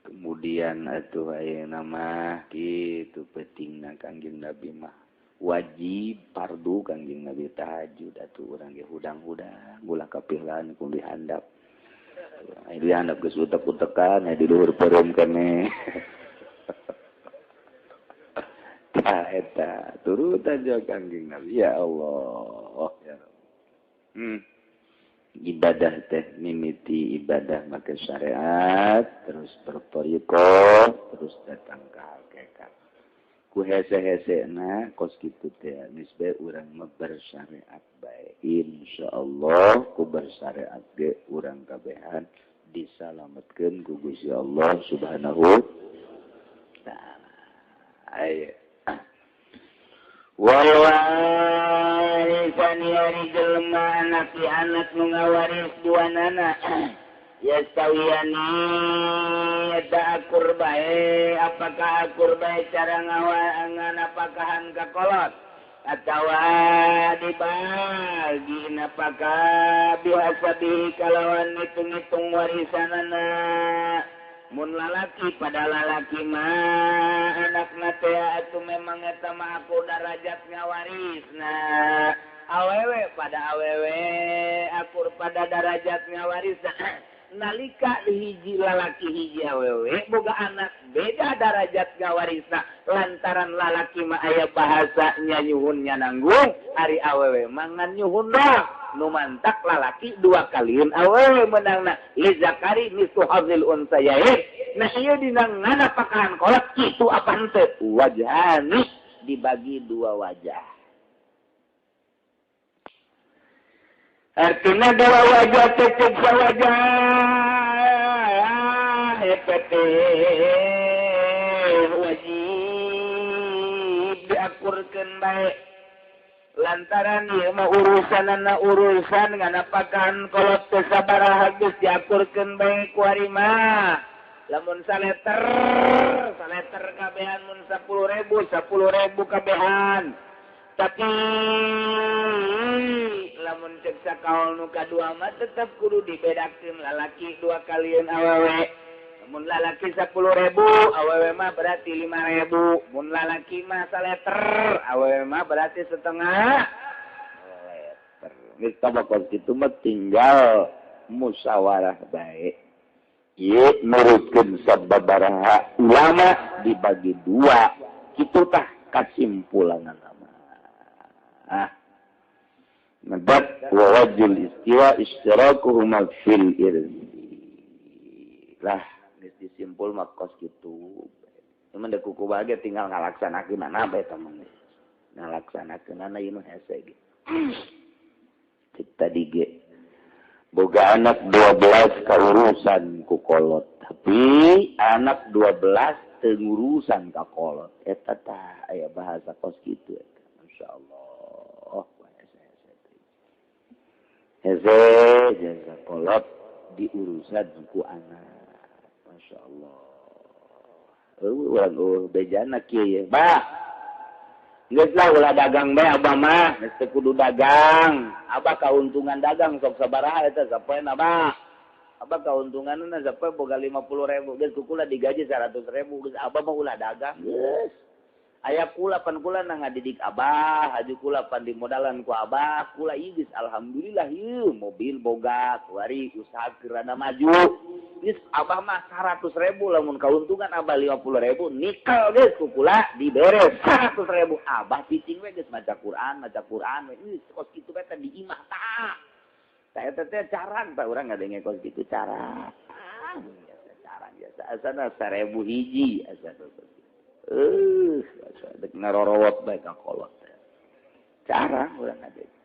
Kemudian atuh ayeuna mah kitu pentingna Kangjeng Nabi mah. Wajib fardu Kangjeng Nabi tahajud atuh urang ge hudang-hudang ulah kapihlan ku dihandap. Aya dihandap geus utek-utekan aya di luhur peureum keneh. Tah eta turutan jeung Kangjeng Nabi ya Allah ya Rabb. Ibadah teh mimiti ibadah make syariat terus berthariqah terus datang ke hakikat. Ku hese-hesena kos kitu teh geus bae urang mah bersyariat bae. Insyaallah ku bersyariat ge urang kabehan Disalametkeun ku Gusti Allah Subhanahu taala. Ayo. Wal warisan yari jelema anak di anak nu ngawaris dua nana yastawiyani eta akur bae apakah akur bae cara nganapakahan ka kolot atawa dibagi napakah bihasabi kalawan ngitung-ngitung warisanana. Mun lalaki pada lalaki mah anakna teh atuh memang eta mah aku darajat ngawarisna. Awewe pada awewe akur pada darajat ngawarisna. Nalika hiji lalaki hiji awewe boga anak beda darajat ngawarisna lantaran lalaki mah aya bahasa nyuhunnya nanggung ari awewe mah ngan nyuhun doang. Nu mantak lalaki dua kalian awewe menangna li zakari mislu hadzil unsayain. Nah ieu dina nganapakahan kolot kitu apa henteu wajhani dibagi dua wajah. Artinya dua wajah cecek wajah EPT wajib diakurkeun bae lantaran ieu mah urusanana urusan nganapakan kolot teu sabaraha geus diakurkeun bae ku ari mah. Lamun saleter saleter kabehan mun 10.000 10.000 kabehan. Tapi lamun cek sakaol nu kadua mah tetep kudu dibedakeun lalaki dua kalian awewe. Mun lalaki 10.000 awewe mah berarti 5.000. Mun lalaki mah saleter awewe mah berarti setengah liter. Geus tabakos kitu mah tinggal musyawarah bae. Ieu nurutkeun sababaraha ulama dibagi dua. Kitu tah kasimpulanna mah. Ah. Nadat wa wajhul istiwa ishtirakuhuma fil irsi. Lah disimpul mah kos kitu. Cuman da kuku bae tinggal ngalaksanakeunana bae tah mah. Ngalaksanakeunana ieu mah hese ge. Cek tadi ge boga anak 12 kaurusan ku kolot, tapi anak 12 teu ngurusan ka kolot. Eta tah aya bahasa kos kitu eta. Masyaallah. Hese jasa kolot diurusan ku anak. Masya Allah. Urang bejana kieu ye. Bah. Geus lah ulah dagang bae abah mah, geus teu kudu dagang. Abah kauntungan dagang sok sabaraha eta sapoe abah. Abah kauntunganna sapoe boga 50.000, geus ku kula digaji 100.000, geus abah mah ulah dagang. Geus. Aya kula pan kula na ngadidik abah, haju kula pan dimodalan ku abah, kula ieu geus alhamdulillah ieu mobil boga, kuari usaha keur rada maju. Geus abah mah 100.000 lamun kauntungan abah 50.000 nikel geus ku kula dibere 100.000 abah cicing we geus maca Quran we geus kos kitu we teh di imah tah. Tah eta teh carang tah urang ngadenge kos kitu carang. Biasa carang biasa asana 1000 hiji asana. Dek ngarorowot bae ka kolot. Carang urang ngadenge.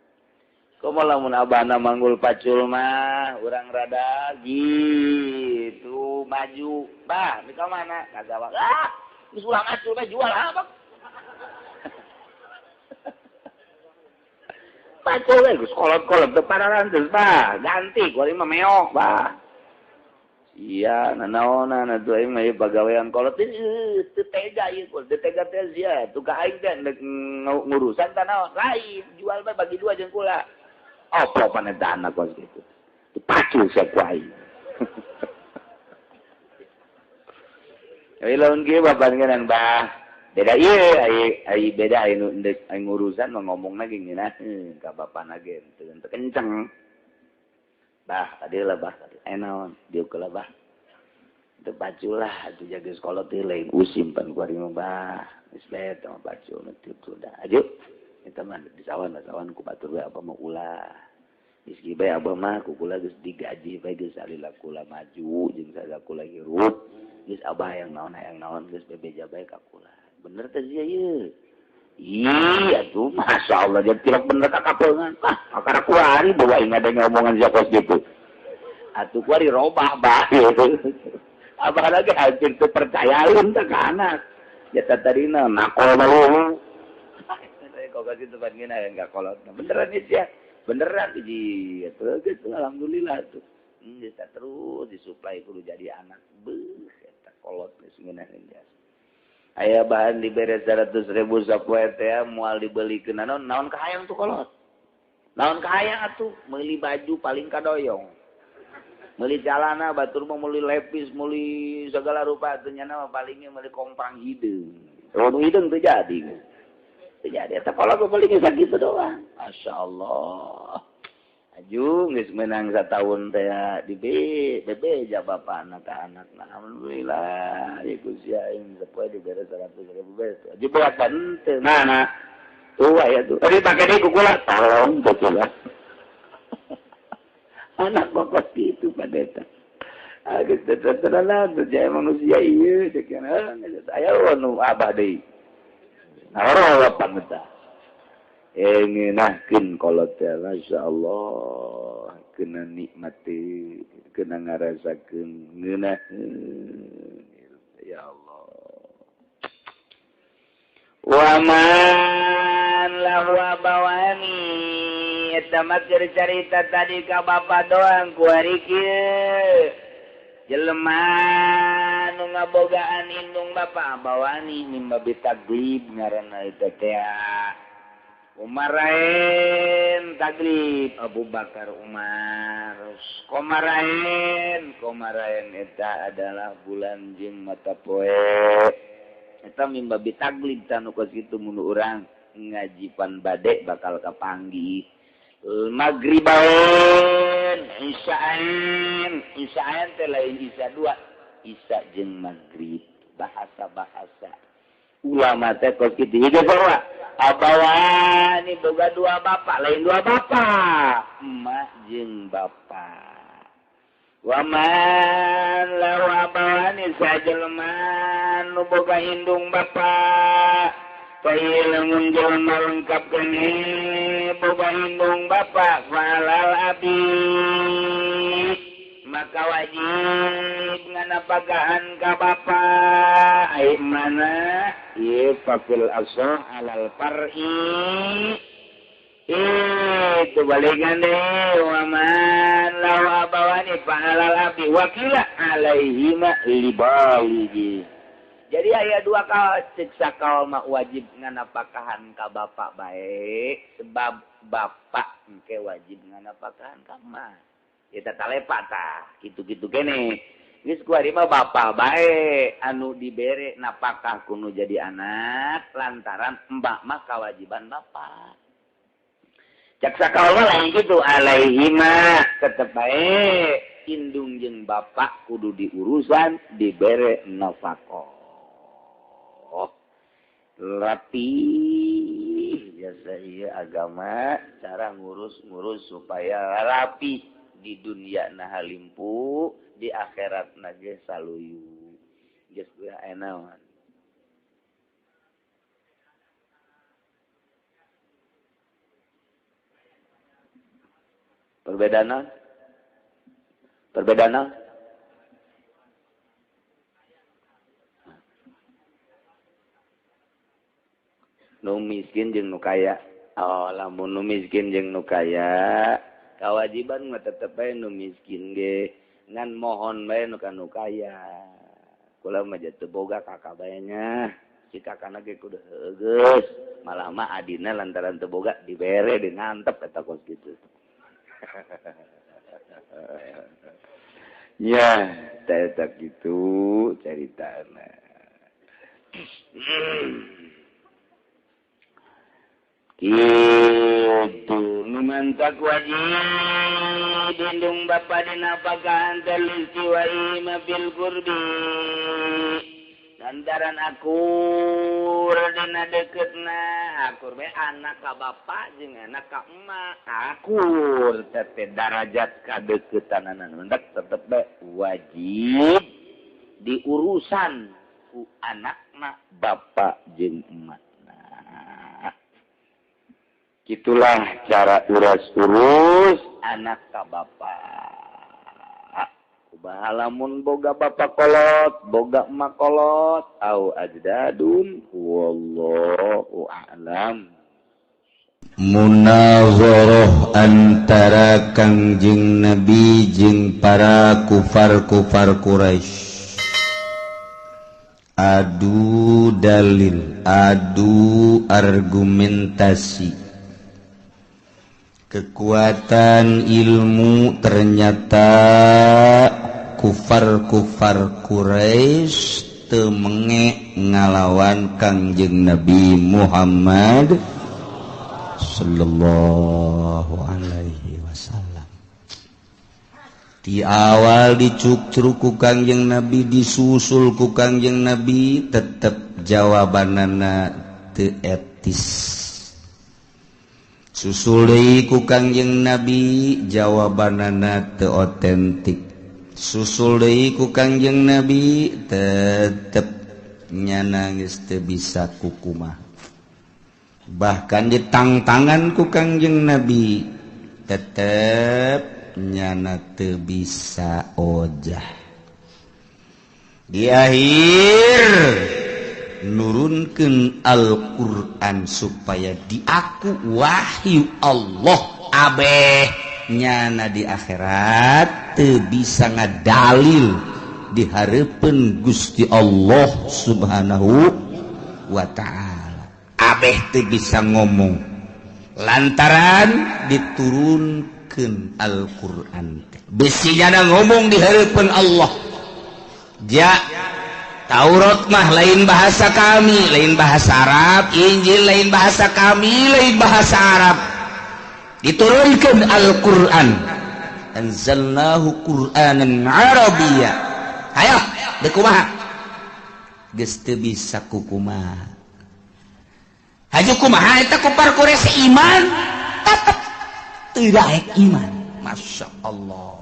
Komo lamun abahna manggul pacul mah urang rada gitu maju. Bah, di ka mana? Ka sawah. Ah, geus ulah macul mah jual ah, Bang. Pacul we geus kolot-kolot teu pararantes, bah. Ganti ku mah meok, bah. Iya, nanaonan atuh aing mah ieu pagawean kolot teu tega ieu, teu tega teh sia. Tuh ka aing teh ngurusan tanaon lain, jual bae bagi dua jeung kula. Apa pan eta anak kos kitu. Dipacul sia ku aing. Euy lamun kieu bapak ngeunang bah. Beda ieu ai beda anu endek aing ngurusan mah ngomongna ge ngeunaheun ka bapana ge teu kenceng. Bah, tadi lah bah, tadi naon, diuk lah bah. Teu paculah atuh jaga sekolah teh lain usim pan ku ari mah bah. Geus bae teh mah pacul mah teu dah. Aju eta mah di sawan ku batur we apa mah ulah. Geus kieu bae abah mah ku kula geus digaji bae geus salila kula maju jeung salila kula hirup. Geus abah hayang naon geus bebeja bae ka kula. Bener teh sia ieu. Iya tuh, masya Allah dia tilak bener kakapeungan. Ah, akar aku hari bawa ingat ada ngomongan siapa gitu. Atuh kuari robah bae. Abah lagi hampir teu percayaeun teh ka anak. Jata tadina nakol bae. Kok kasih tempat ngina enggak kolot. Beneran sih ya. Beneran hiji atuh geus alhamdulillah tuh. Bisa terus disuplai kudu jadi anak. Beuh eta kolot geus ngeunaheun jasa. Aya bahan dibere 100.000 sapoe teh moal dibelikeun naon naon kahayang tuh kolot. Naon kahayang atuh meuli baju paling kadoyong. Meuli calana batur mah meuli lepis, meuli segala rupa atuh nyana mah palingnya meuli komprang hideung. Lamun hideung teu jadi. Teu jadi eta kolot mah paling sakitu doang. Masyaallah. Aju geus meunang sataun teh di bebeja bapana ka anakna. Alhamdulillah ieu ku sia aing sapoe dibere 100.000 beres. Aju berat henteu. Nah. Tuh aya tuh. Tadi pake deui ku kula tolong kula. Anak bokot kitu padeta. Geus teu terlalu jaya manusia ieu cek aya nu abah deui. Nah, apa eta? Ngeunahkeun kolot teh masyaallah kena nikmati kena ngarasakeun ngeunaheun ya Allah wa man lahu abawani eta mah carita tadi ka bapa doang kuari kieu jelema nu ngabogaan indung bapa abawani mimma bitaglib ngaranna eta teh Umarain taglib Abu Bakar Umar Komarain Komarain eta adalah bulan jeung mata poe eta mimba bitaglib tanu kos kitu mun urang ngajipan bade bakal kapanggih Maghribain Isya'ain Isya'ain teh lain isya dua isya jeung maghrib bahasa-bahasa ulama teh kos kitu hideu sarua abawani boga dua bapak lain dua bapak emak jeung bapak waman lahu abawani sajelema nu boga indung bapak Pai lamun jelema lengkap keneh boga indung bapak falal abi maka wajib nganapakahan ka bapa ai mana ieu faqil asah alal far'i itu balikan deh wa man lahu abawani fa alal abi wakila alaihima libaligi. Jadi aya dua kaul cek sakaul mah wajib nganapakahan ka bapa bae sebab bapak engke wajib nganapakahan ka emak. Kita talepa tah kitu-kitu kene geus kuari mah bapa bae anu dibere napakah kuno jadi anak lantaran emak mah kewajiban bapa. Cak sakaul mah lain kitu alaihima tetep bae indung jeung bapak kudu diurusan dibere nafkah. Oh, rapi biasa ieu agama cara ngurus-ngurus supaya rapi di dunia nah limpu di akhirat na ge saluyu geus enawan perbedaan perbedaan nu miskin jeung nu kaya. Oh, lamun nu miskin jeung nu kaya kewajiban mah tetep bae nu miskin ge ngan mohon bae nu ka nu kaya. Kula mah teu boga kakak bae nya. Si kakana ge kudu heugeus. Malah mah adina lantaran teu boga dibere dinantep eta kos kitu. Ya, eta kitu caritana. Kitu nu mantak wajib indung bapa dina pakahan talistiwai bil qurbi lantaran akur dina deketna akur bae anak ka bapa jeung anak ka emak akur teh darajat kadeukeutanana mendak tetep bae wajib diurusan ku anakna bapa jeung emak. Itulah cara urus-urus anak ka bapak. Kumaha lamun boga bapak kolot, boga emak kolot, au ajdadun, wallahu a'lam. Munazarah antara Kangjeng Nabi jeung para kufar-kufar Quraisy. Adu dalil, adu argumentasi. Kekuatan ilmu ternyata kufar-kufar Quraisy teu menge ngalawan Kangjeng Nabi Muhammad sallallahu alaihi wasallam. Di awal dicukcruk ku Kangjeng Nabi, disusul ku Kangjeng Nabi, tetep jawabanana teu etis. Susul deui ku Kangjeng Nabi, jawabanana teu otentik. Susul deui ku Kangjeng Nabi, tetep nyana geus teu bisa kukumaha. Bahkan ditangtangan ku Kangjeng Nabi, tetep nyana teu bisa ojah. Di akhir nurunkeun Al-Qur'an supaya diaku wahyu Allah abeh nyana di akhirat teu bisa ngadalil di hareupeun Gusti Allah Subhanahu wa ta'ala. Abeh teu bisa ngomong lantaran diturunkeun Al-Qur'an teh. Bisi nyana ngomong di hareupeun Allah. Ja Taurat mah lain bahasa kami, lain bahasa Arab, Injil lain bahasa kami, lain bahasa Arab. Diturunkan Al-Qur'an. Anzalnahu Qur'anan Arabiyya. Hayo, deuk kumaha? Geus teu bisa kukumaha. Haju kumaha eta kufar Quraisy iman, tetep teu daek iman. Masya Allah.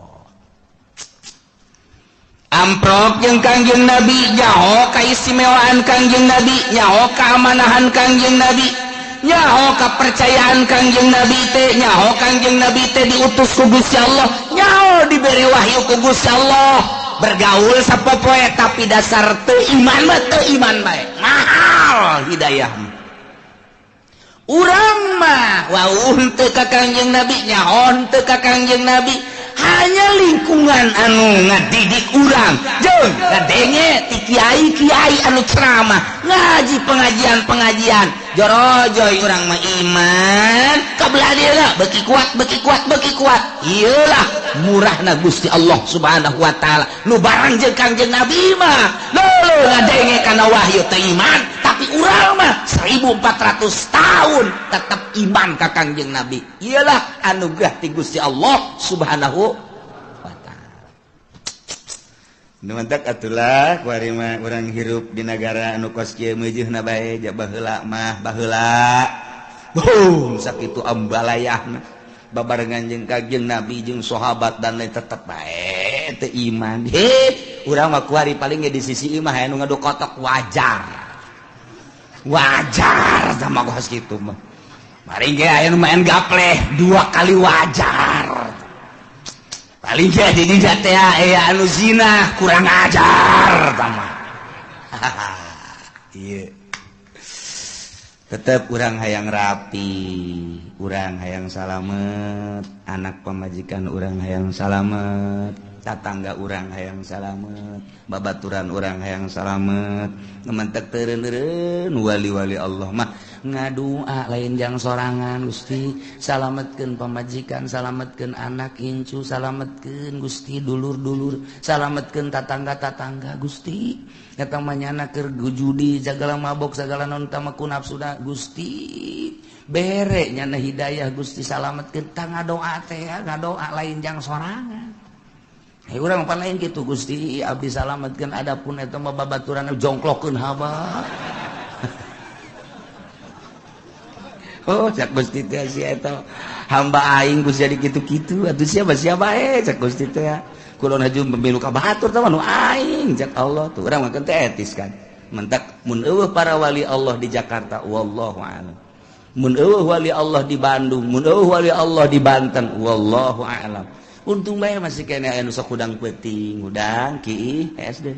Amprok jeung Kangjeng Nabi, nyaho kaistimewaan Kangjeng Nabi, nyaho keamanahan Kangjeng Nabi, nyaho kepercayaan Kangjeng Nabi teh, nyaho Kangjeng Nabi teh diutus ku Gusti Allah, nyaho diberi wahyu ku Gusti Allah. Bergaul sapopoe tapi dasar teu iman mah teu iman bae. Mahal hidayah. Urang mah wauh teu ka Kangjeng Nabi, nyaho teu ka Kangjeng Nabi, hanya lingkungan anu ngadidik urang jeung ngadenge ti kiai-kiai anu ceramah ngaji pengajian-pengajian jorojoy urang mah iman kabelah dieuna beuki kuat beuki kuat beuki kuat. Ieulah murahna Gusti Allah Subhanahu wa taala nu barang jeung Kangjeng Nabi mah leuleung ngadenge kana wahyu teu iman, tapi urang mah 1400 tahun tetap iman ka Kangjeng Nabi. Iyalah anugerah ti Gusti Allah Subhanahu wa taala. Nu mantak atulah kuari mah urang hirup di nagara anu kos kieu meujeuna bae ja baheula mah baheula. Boom sakitu ambalayahna babarengan jeung Kangjeng Nabi jeung sahabat dan lain tetep bae teu iman. He, urang mah kuari paling ge di sisi imah aya nu ngadu kotok wajar. Wajar sama kos kitu mah. Paling ge aya nu main gapleh dua kali wajar. Paling ge di dinya teh aya anu zina kurang ajar sama. Ieu. Tetep urang hayang rapi, urang hayang salamet, anak pamajikan urang hayang salamet, tatangga urang hayang salamet, babaturan urang hayang salamet. Ngementek teureun-eureun wali-wali Allah mah ngadua lain jang sorangan. Gusti salametkeun pamajikan, salametkeun anak incu, salametkeun Gusti dulur-dulur, salametkeun tatangga-tatangga Gusti. Eta mah nyana keur judi sagala mabok sagala non tamaku nafsuna Gusti bere nyana hidayah Gusti salametkeun. Tah ngadoa teh ngadoa lain jang sorangan. Hei urang pan lain kitu Gusti abdi salametkeun adapun eta mah babaturan jongklokkeun haba. Oh cak Gusti teh si eta hamba aing Gusti jadi kitu-kitu atuh siapa siapa bae cak Gusti teh. Kulon haju pemilu ka batur teh nu aing cak Allah tuh urang mah teh etis kan. Mentak mun eueuh para wali Allah di Jakarta wallahu a'lam. Mun eueuh wali Allah di Bandung, mun eueuh wali Allah di Banten wallahu a'lam. Untung bae masih kene aya nu sok hudang peuting, hudang ki SD.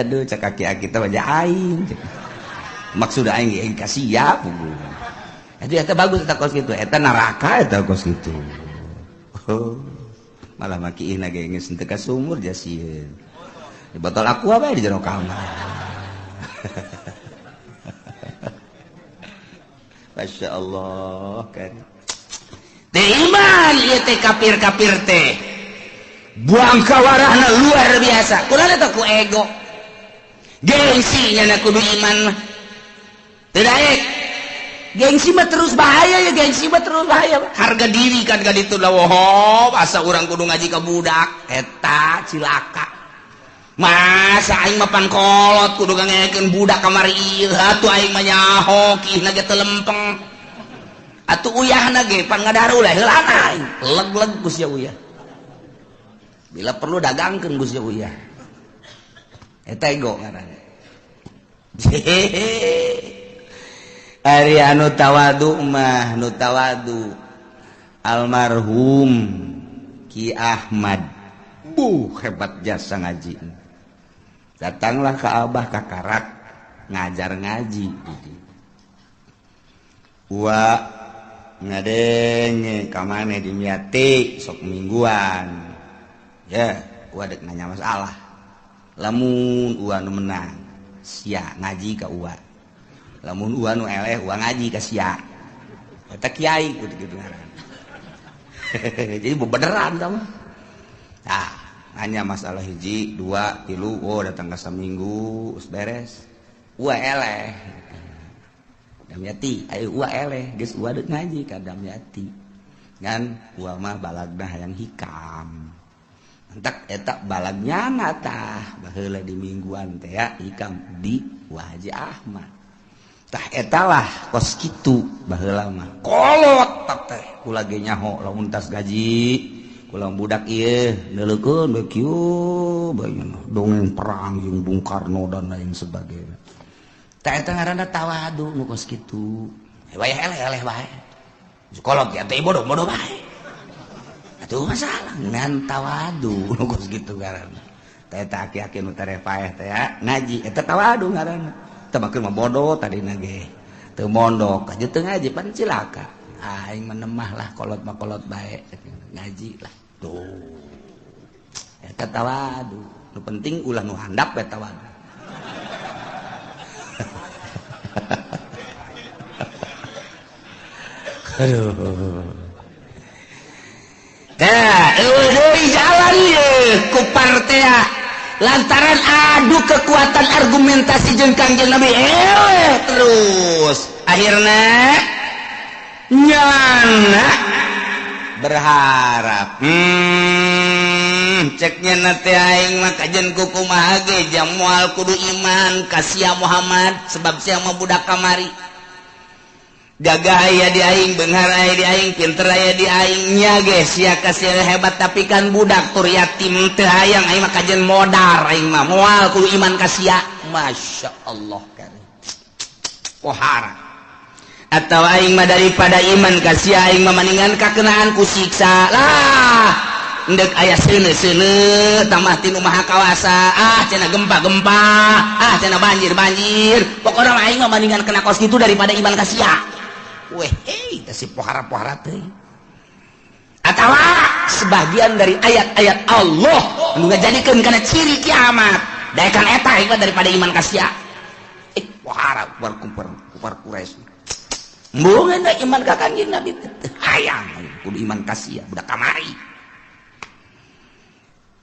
Aduh cak aki-aki teh wajah aing. Maksud aing ge kasiap. Itu eta bagus eta kos kitu, eta neraka eta kos kitu. Oh, malah maki ihna ge geus teu ka sumur jasieun. Di botol aqua bae di jero kamar. Masya Allah kan. Teh iman ieu teh kafir-kafir teh. Buang kawarahna luar biasa. Kunaon eta ku ego. Gengsi nya kudu iman mah. Teu daek. Gengsi mah terus bahaya ya, gengsi mah terus bahaya. Harga diri kan ka ditu lah woho, asa urang kudu ngaji ka budak eta cilaka. Masa aing mah pan kolot kudu ngangekeun budak kamari ieu atuh aing mah nyaho kiihna ge teu lempeng. Atuh uyahna ge pan ngadaru lah heulana aing. Leg-leg ku sia uyah. Bila perlu dagangkeun ku sia uyah. Eta ego ngaranna. Ari anu tawadu mah nu tawadu almarhum Ki Ahmad. Buh hebat jasa ngaji. Datanglah ke Abah kakarak ngajar ngaji. Wa ngadenge ka maneh di Miati sok mingguan. Ya, wa dek nanya masalah. Lamun ua nu menang, sia ngaji ka ua. Lamun ua nu eleh, ua ngaji ka sia. Eta kiai kitu ngaran. Jadi bebeneran tah mah. Tah, hanya masalah hiji, dua, tilu, oh datang ke seminggu, us beres. Ua eleh. Damyati, ayo ua eleh, geus ua deuk ngaji ka Damyati. Ngan ua mah balagna hayang hikam. Entak eta balagnya tah baheula di mingguan teh ya hikam di Wa Haji Ahmad. Tah eta lah kos kitu baheula mah. Kolot teh kula ge nyaho lamun tas gaji. Kula budak ieu neuleukeun we kieu bae dongeng perang jeung Bung Karno dan lain sebagainya. Tah eta ngaranna tawadu nu kos kitu. Wayah eleh-eleh bae. Kolot ya teh bodoh-bodoh bae. Atuh masalah ngan tawadu nu kos kitu ngaranna. Tah eta aki-aki nu tereh paeh teh ya ngaji eta tawadu ngaranna. Teh makeun mah bodoh tadina ge. Teu mondok aja teu ngaji pan cilaka. Aing menemah lah kolot mah kolot bae ngaji lah. Tuh. Eta tawadu. Nu penting ulah nu handap we tawadu. Aduh. Tah, eueuh deui jalan ieu ku partea. Lantaran adu kekuatan argumentasi jeung Kangjeng Nabi eueuh terus. Akhirna nyana berharap ceknya nanti aing mah kajen kumaha ge jam moal kudu iman ka sia Muhammad sebab sia mah budak kamari gagah aya di aing beunghar aya di aing pinter aya di aing nya ge sia ka sia hebat tapi kan budak tur yatim teu hayang aing mah kajen modar aing mah moal kudu iman ka sia. Masya Allah kan pohara atau aing mah daripada iman ka sia aing mah maningan kakenaan ku siksa lah endek aya seuneu-seuneu tambah tinu maha kawasa ah cenah gempa-gempa ah cenah banjir-banjir pokona mah aing mah maningan kena kos kitu daripada iman ka sia. Weh hei teh si pohara-pohara teh atawa sebagian dari ayat-ayat Allah nu ngajadikeun kana ciri kiamat daekan eta aing mah daripada iman ka sia. Pohara kupar Quraisy mbungeun iman ka Kangjeng Nabi teh hayang kudu iman ka sia budak kamari.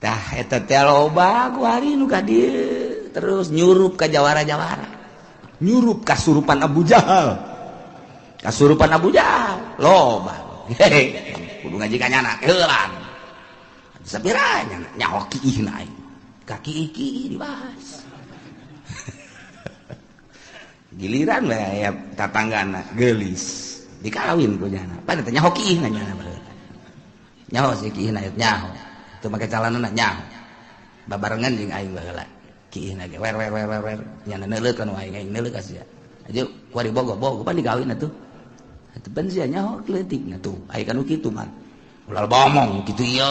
Tah eta teh loba ku hari nu ka dieu terus nyurup ka jawara-jawara. Nyurup kasurupan Abu Jahal. Kasurupan Abu Jahal loba. Kudu ngaji ka nyana heulan. Sapira nyana nyaho kiihna aing. Ka kiih-kiih dibahas. Giliran we aya tatanggana geulis dikawin ku nyana. Pan teh nyaho kiihna nyana baheula. Nyaho si kiihna nyaho. Teu make calanana nyaho. Babarengan jeung aing baheula. Kiihna ge wer wer wer wer nyana neuleukeun aing aing neuleuh ka sia. Aju kuari bogo-bogo pan dikawin atuh. Eta ban sia nyaho leutikna tuh aya kan kitu mah. Ulah bomong kitu ieu.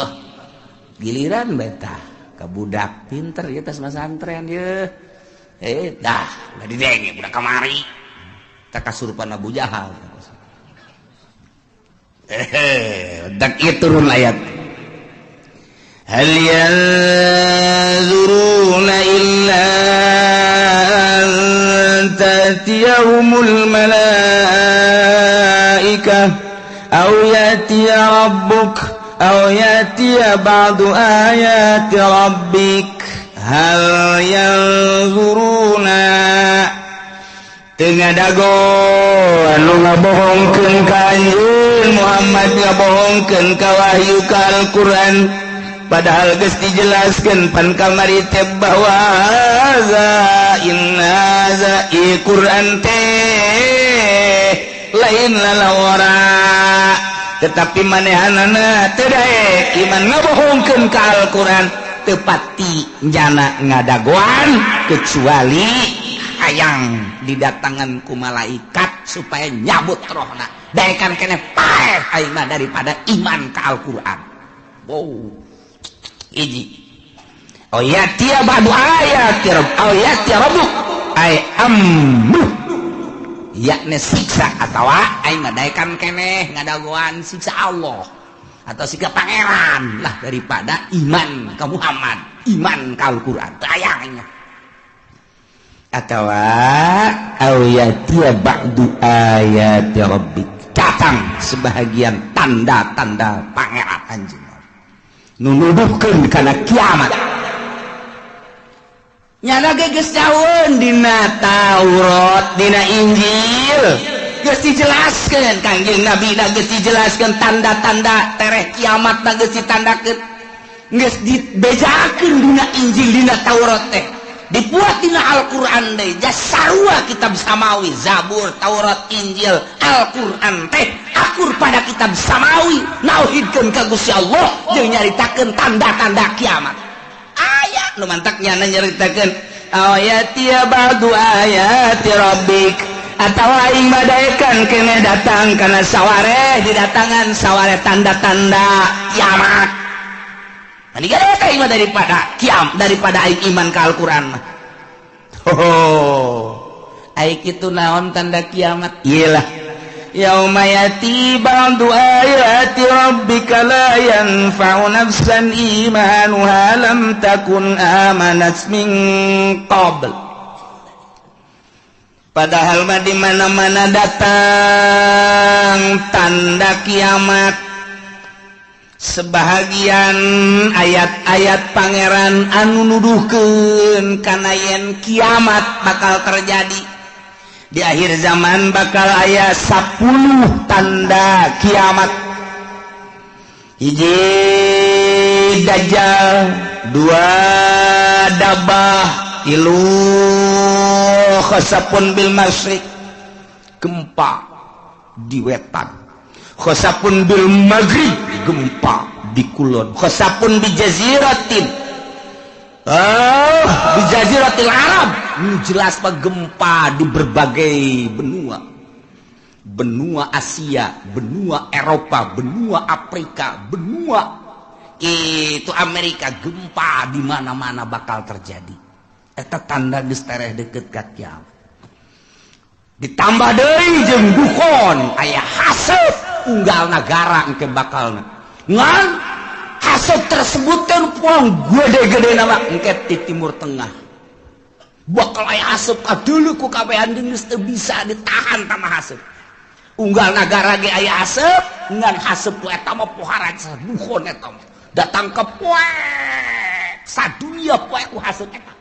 Giliran betah ka budak pinter ieu tas masantren ieu. Dah udah didenge budak kamari. Tak kasurupan Abu Jahal. Dak ieu turun ayat. Hal yanzuruna illa an ta'tiyahumul malaikah aw ya'tiya rabbuk aw ya'tiya ba'du ayati rabbik hal yanzuruna teu ngadago anu ngabohongkeun ka anjeun Muhammad ngabohongkeun ka wahyu ka Al-Qur'an padahal geus dijelaskeun pan kamari teh bahwa za inna za Qur'an teh lain lalawara tetapi manehanana teu daek iman ngabohongkeun ka Al-Qur'an teu pati jana ngadagoan kecuali hayang didatangan ku malaikat supaya nyabut rohna daekan keneh paeh aing mah daripada iman ka Al-Qur'an. Wow. Hiji oh ya tia ba'du ayati rabb aw ya rabbuk ay amru yakni siksa atawa aing mah daekan keneh ngadagoan siksa Allah atau siksa pangeran lah daripada iman ka Muhammad iman ka Al-Qur'an tayangnya atawa aw ya ba'du ayati rabbik datang sebahagian tanda-tanda pangeran anjeun nunuduhkeun kana kiamat nyana ge geus jauheun dina Taurat dina Injil geus dijelaskeun Kangjeng Nabi da geus dijelaskeun tanda-tanda tereh kiamat da geus ditandakeun geus dibejakeun dina Injil dina Taurat teh dibuat dina Al-Qur'an deui sarua kitab samawi Zabur Taurat Injil Al-Qur'an teh akur pada kitab samawi nauhidkeun ka Gusti Allah jeung nyaritakeun tanda-tanda kiamat aya nu mantak nyana nyaritakeun ayati ba'du ayati rabbik atawa aing badaekan keneh datang kana sawareh didatangan sawareh tanda-tanda kiamat. Mendingan daripada kiam daripada aing iman ka Al-Qur'an mah. Oh, aing kitu naon tanda kiamat? Iyalah. Yauma yati ba'du ayati rabbika la yanfa'u nafsan imanuha lam takun amanat min qabl. Padahal mah di mana-mana datang tanda kiamat. Sebahagian ayat-ayat pangeran anu nuduhkeun kana yen kiamat bakal terjadi di akhir zaman bakal aya 10 tanda kiamat. Hiji dajjal, dua dabah, tilu khasapun bil masyriq gempa di wetan, khosapun bil maghrib gempa di kulon, khosapun bi jaziratin di jaziratil Arab jelas pak gempa di berbagai benua, benua Asia, benua Eropa, benua Afrika, benua itu Amerika, gempa di mana-mana bakal terjadi. Eta tanda geus tereh deket ka kiamat. Ditambah deui jeung dukon aya haseup unggal nagara engke bakalna ngan haseup tersebut teh puang gede-gede nama engke di Timur Tengah bakal aya haseup kadeuleu ku kabehan geus teu bisa ditahan tama haseup unggal nagara ge aya haseup ngan haseup ku eta mah pohara dukon eta datang ke poe sadunia poe ku haseup eta.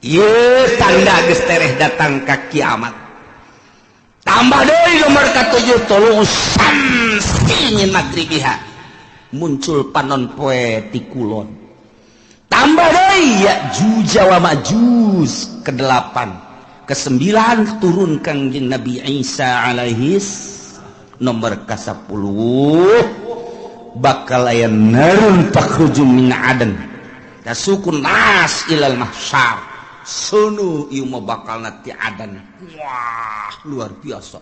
Ieu tanda geus tereh datang ka kiamat. Tambah deui nomor ka-7 tulu samsi min magribiha muncul panon poe ti kulon. Tambah deui Ya'juj wa Ma'juj ke-8, ke-9 turun Kangjeng Nabi Isa alaihis nomor ka-10 bakal aya narun takhruju min adan tasukun nas ilal mahsyar. Sunu ieu mah bakal nanti adan. Wah, luar biasa.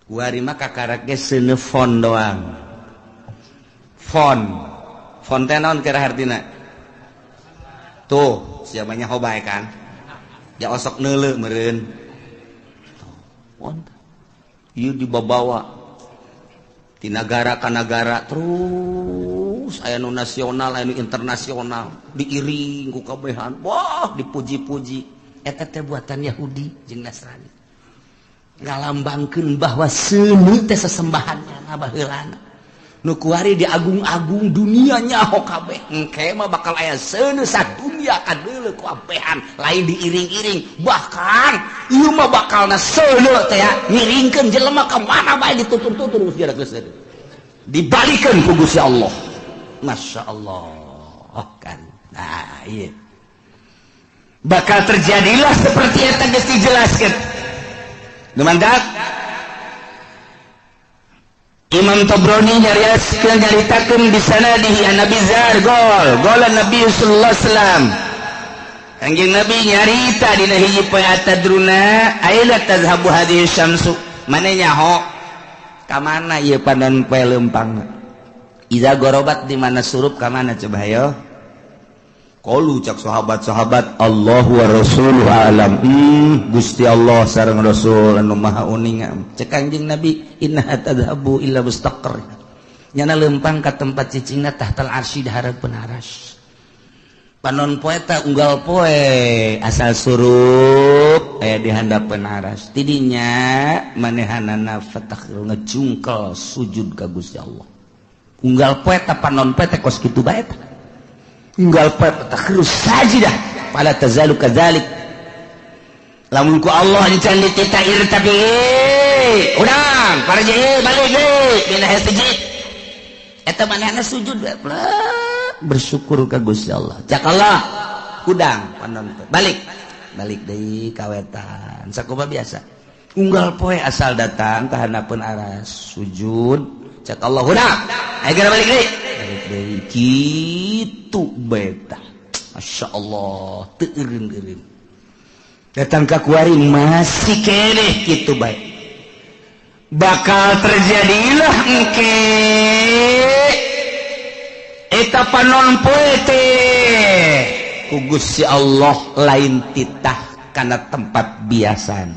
Kuari mah kakarak ge seuneu fon doang. Fon. Fon teh naon kira hartina? Tuh, siapanya hobae kan? Ya osok neuleu meureun. Fon. Ieu dibabawa di nagara ka nagara terus aya nu nasional, aya nu internasional, diiring ku kabehan. Wah, dipuji-puji. Eta teh buatan Yahudi jeung Nasrani. Ngalambangkeun bahwa seuneu teh sesembahannya baheulana. Nu kuari diagung-agung dunia nyaho kabeh. Engke mah bakal aya seuneu sadunya kadeuleu ku abehan, lain diiring-iring. Bahkan ieu mah bakalna seuneu teh ngiringkeun jelema ka mana bae ditutur-tutur geus geus seuneu. Dibalikeun ku Gusti Allah. Masya Allah kan. Nah, iya. Bakal terjadilah seperti eta geus dijelaskeun. Lumandak Imam Tabrani nyariaskeun nyaritakeun di sanadihi an Nabi Zar gol gol Nabi sallallahu alaihi wasallam. Kanjeng Nabi nyarita dina hiji poe atadruna aila tazhabu hadhihi syamsu. Mane nyaho ka mana ieu panon poe leumpang? Iza gorobat di mana surup ka mana coba hayo? Qalu cak sahabat-sahabat Allahu wa rasuluhu alam. Gusti Allah sareng Rasul anu maha uninga. Cek Kanjeng Nabi innaha tadhabu illa mustaqar. Nyana leumpang ka tempat cicingna tahtal arsy di hareupeun aras. Panon poe ta unggal poe asal surup aya di handapeun aras. Tidinya manehanana fatakhir ngejungkel sujud ka Gusti Allah. Unggal poe ta panon poe teh kos kitu bae ta. Unggal poe takhirus sajidah fala tazalu kadzalik. Lamun ku Allah encan ditita irtabi urang parji balik deui dina sujud. Eta manehna sujud bersyukur ka Gusti Allah. Cak Allah kudang panon poe balik balik deui ka wetan sakumaha biasa. Unggal poe asal datang ka handapeun aras sujud cak Allah hudang ayo geura balik deui balik deui kitu beta. Masya Allah teu eureun-eureun datang ka kuari masih keneh kitu bae. Bakal terjadilah engke eta panon poe teh ku Gusti Allah lain titah kana tempat biasana.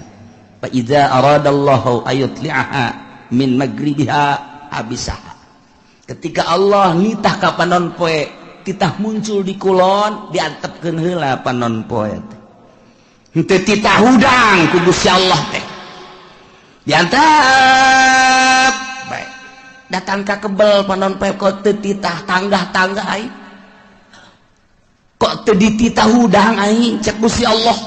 Fa iza aradallahu ayutli'aha min magribiha abisaha. Ketika Allah nitah ka panon poe titah muncul di kulon diantepkeun heula panon poe teh. Henteu titah hudang ku Gusti Allah teh. Diantep bae. Datang ka kebel panon poe kok teu titah tanggah-tanggah aing. Kok teu dititah hudang aing cek Gusti Allah.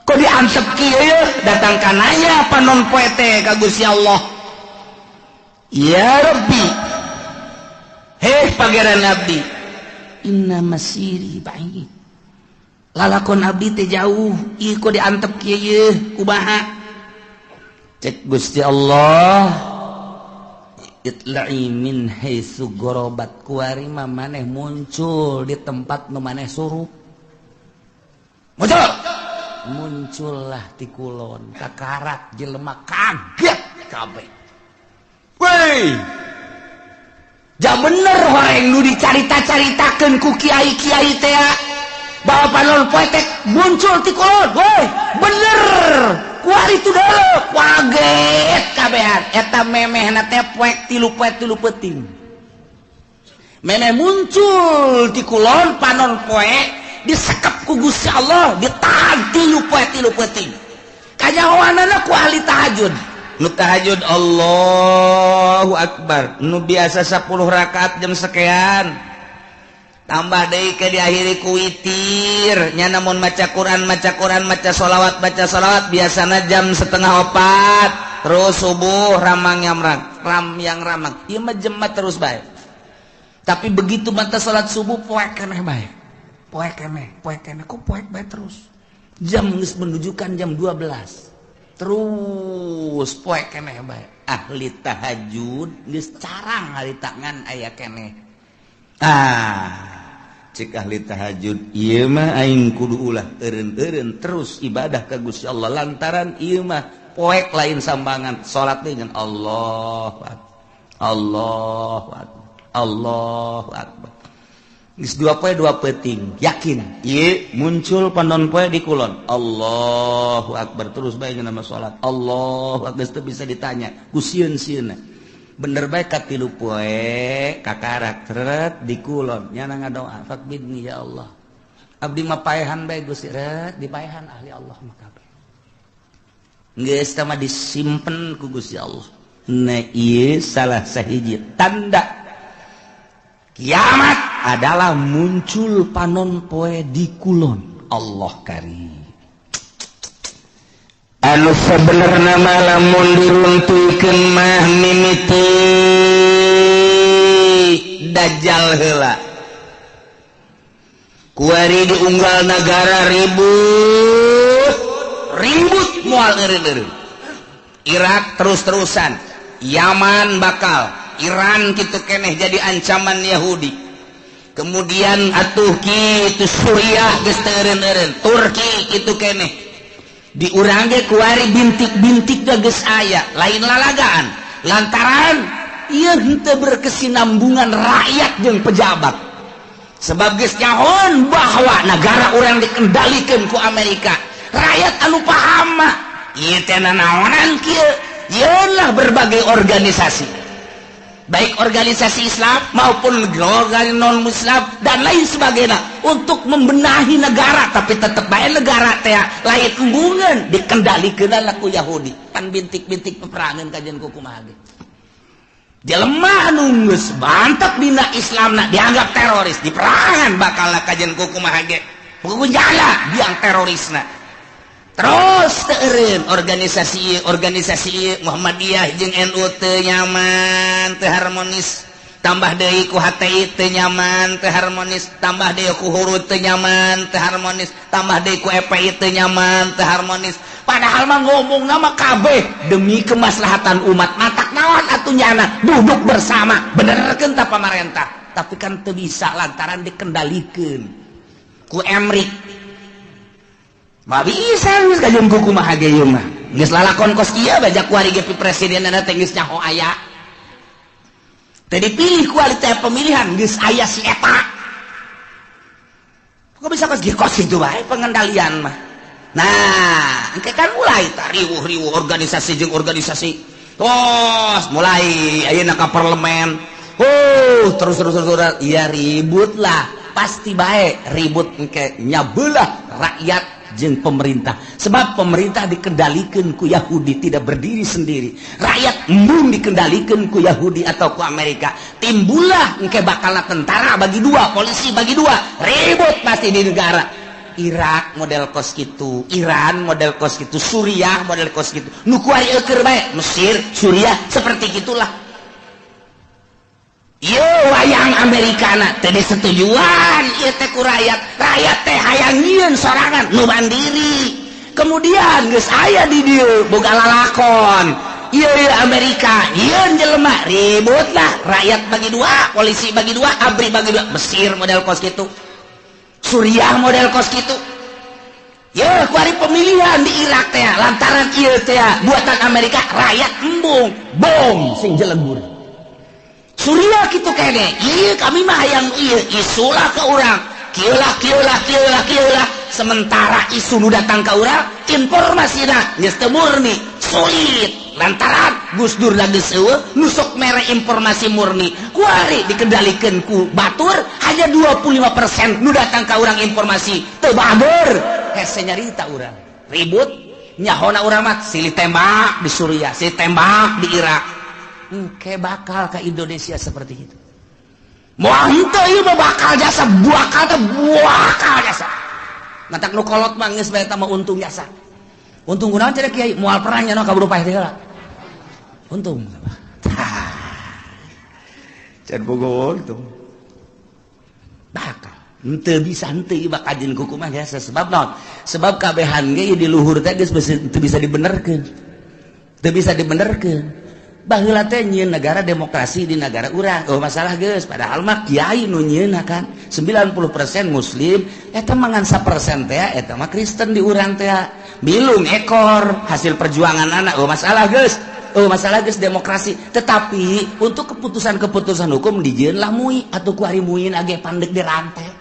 Kok diantep kieu datang ka nanya panon poe teh ka Gusti Allah. Ya Rabbi, heh pangeran abdi, inna masiri ba'id. Lalakon abdi teh jauh, ieu kok diantep kieu yeuh kumaha? Cek Gusti Allah, itla'i min haitsu gharabat kuari mah maneh muncul di tempat nu maneh surup. Muncul. Muncullah ti kulon, kakarak jelema kaget kabeh. Woi. Ja bener horeng nu dicarita-caritakeun ku kiai-kiai teh bahwa panon poe teh muncul ti kulon. Woi, bener. Kuari tu deuleu, kaget kabehan. Eta memehna teh poek tilu poe tilu peuting. Memeh muncul ti kulon panon poe disekep ku Gusti Allah, ditahan tilu poe tilu peuting. Kanyahoanana ku ahli tahajud. Nu tahajud Allahu Akbar. Nu biasa 10 rakaat jam sekian. Tambah deui ke diakhiri ku witir. Nya namun maca Quran, maca Quran, maca sholawat, baca sholawat biasana jam 3:30. Terus subuh ramang yang ram yang ramang. Ieu mah jemat terus bae. Tapi begitu mata salat subuh poek keneh bae. Poek keneh, poek keneh, kok poek bae terus. Jam geus menunjukkan jam 12. Terus poek keneh bae. Ahli tahajud geus carang ahli tangan aya keneh. Ah, cek ahli tahajud ieu mah aing kudu ulah eureun-eureun terus ibadah ka Gusti Allah lantaran ieu mah Poek lain sambangan, salat dengan Allahu Akbar. Allahu Akbar. Allahu Akbar. Geus 2 poe 2 peuting, yakin. Ieu muncul panon poe di kulon. Allahu Akbar terus bae nama salat. Allahu Akbar teu bisa ditanya. Ku sieun-sieunna. Bener bae ka 3 poe kakarak tret di kulon nyana ngadoa, faqbidni ya Allah. Abdi mah paehan bae Gusti, ret dipaehan ahli Allah mah kabeh. Geus tah mah disimpen ku Gusti Allah. Nah, ieu salah sahiji tanda kiamat adalah muncul panon poe di kulon. Allah karim. Anu sebenarnya lamun diruntuhkeun mah mimiti Dajjal heula. Kuari diunggal negara ribut, ribut moal eureun-eureun. Irak terus-terusan, Yaman bakal, Iran kitu keneh jadi ancaman Yahudi. Kemudian atuh kitu Suriah geus teu eureun-eureun, Turki kitu keneh. Di urang ge kuari bintik-bintik geus aya, lain lalagaan. Lantaran ieu henteu berkesinambungan rakyat jeung pejabat. Sebab geus nyahoan bahwa negara urang dikendalikan ku Amerika. Rakyat anu paham mah ieu teh nanaonan kieu, yeunlah berbagai organisasi. Baik organisasi Islam maupun organisasi non-Muslim dan lain sebagainya untuk membenahi negara, tapi tetep bae negara teh lain embungeun dikendalikeun ku Yahudi. Pan bintik-bintik peperangan kajian ku kumaha ge. Jelema anu geus mantep dina Islamna dianggap teroris, diperangan bakal kajian ku kumaha ge. Pukunjala biang terorisna. Terus teu eureun organisasi organisasi Muhammadiyah jeung NU teu nyaman, teu harmonis. Tambah deui ku HTI teu nyaman, teu harmonis. Tambah deui ku Hurud teu nyaman, teu harmonis. Tambah deui ku EPI teu nyaman, teu harmonis. Padahal mah ngomong nama kabeh demi kemaslahatan umat. Matak naon atuh nyana duduk bersama, benerkeun ta pamarentah. Tapi kan teu bisa lantaran dikendalikeun ku Emrik. Mah bisa geus kajeun ku kumaha ge ieu mah. Geus lalakon kos kieu bajak kuari ge presidenna teh geus nyaho aya. Teu dipilih kualitas pemilihan geus aya si eta. Kok bisa kos kieu kos kitu bae pengendalian mah. Nah, engke kan mulai tah riwuh-riwuh organisasi jeung organisasi. Tos mulai ayeuna ka parlemen. Terus terus terus ya ribut lah. Pasti bae ribut engke nyabelah rakyat jeung pemerintah. Sebab pemerintah dikendalikan ku Yahudi, tidak berdiri sendiri. Rakyat embung dikendalikan ku Yahudi atau ku Amerika. Timbullah engke bakal tentara bagi dua, polisi bagi dua, ribut pasti di negara. Irak model kos kitu, Iran model kos kitu, Suriah model kos kitu. Nu kuari eueur bae, Mesir, Suriah seperti gitulah. Ieu wayang Amerikana teh disetujuan ieu teh ku rakyat. Rakyat teh hayang nyieun sorangan nu mandiri. Kemudian geus aya di dieu boga lalakon. Ieu Amerika nyieun jelema ribut lah, rakyat bagi dua, polisi bagi dua, ABRI bagi dua. Mesir model kos kitu, Suriah model kos kitu. Ye kuari pemilihan di Irak teh lantaran ieu teh buatan Amerika, rakyat embung bom sing jelegur. Suriah kitu kene, ieu kami mah hayang ieu isulah ke urang, kieu lah kieu lah kieu lah kieu lah. Sementara isu nu datang ka urang informasina geus teu murni, sulit lantaran Gus Dur lagi eueuh nu sok mere informasi murni. Kuari dikendalikeun ku batur hanya 25% nu datang ka urang informasi teu bager. Hese nyarita urang ribut nyahona urang mah silih tembak di Suriah, silih tembak di Irak. Engke bakal ke Indonesia seperti itu. Moal henteu ieu mah bakal jasa, bakal teh bakal jasa. Matak nu kolot mah geus bae eta mah untung jasa. Untung kunaon cenah kiai moal perang nya kaburu paeh teh heula. Untung. Can bogo untung. Bakal henteu bisa henteu ieu bakal jeung kuku mah jasa sebab naon? Sebab kabehan ge di luhur teh geus teu bisa dibenerkeun. Teu bisa dibenerkeun. Baheula teh nyieun negara demokrasi di negara urang. Oh masalah geus, padahal mah kiai nu nyieunna kan 90% muslim, eta mah ngan 1% teh eta mah Kristen di urang teh. Bilung ekor hasil perjuangan anak. Oh masalah geus. Oh masalah geus demokrasi. Tetapi untuk keputusan-keputusan hukum dijieun lah MUI atuh ku ari MUI age pandek dirantai.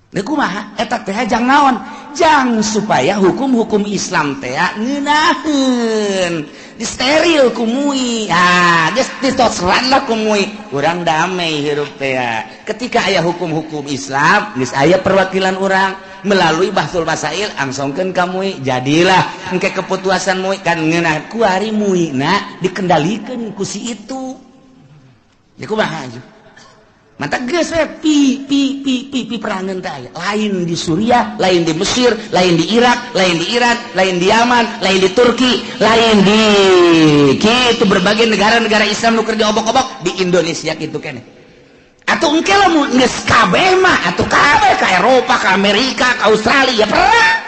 Deuk kumaha eta teh jang naon? Jang supaya hukum-hukum Islam teh ngeunaheun. Disteril ku MUI. Ah, geus ditosran lah ku MUI. Urang damai hirup teh. Ketika aya hukum-hukum Islam, geus aya perwakilan urang melalui Bahsul Masail angsongkeun ka MUI. Jadilah engke keputusan MUI kan ngeunah ku ari MUI na dikendalikeun ku si itu. Ya kumaha aja. Mata geus we pi pi pi pi pi perangan teh aya. Lain di Suriah, lain di Mesir, lain di Irak, lain di Iran, lain di Yaman, lain di Turki, lain di kitu berbagai negara-negara Islam nu keur diobok-obok di Indonesia kitu keneh. Atuh engke lamun geus kabeh mah atuh kabeh ka Eropa, ka Amerika, ka Australia perang.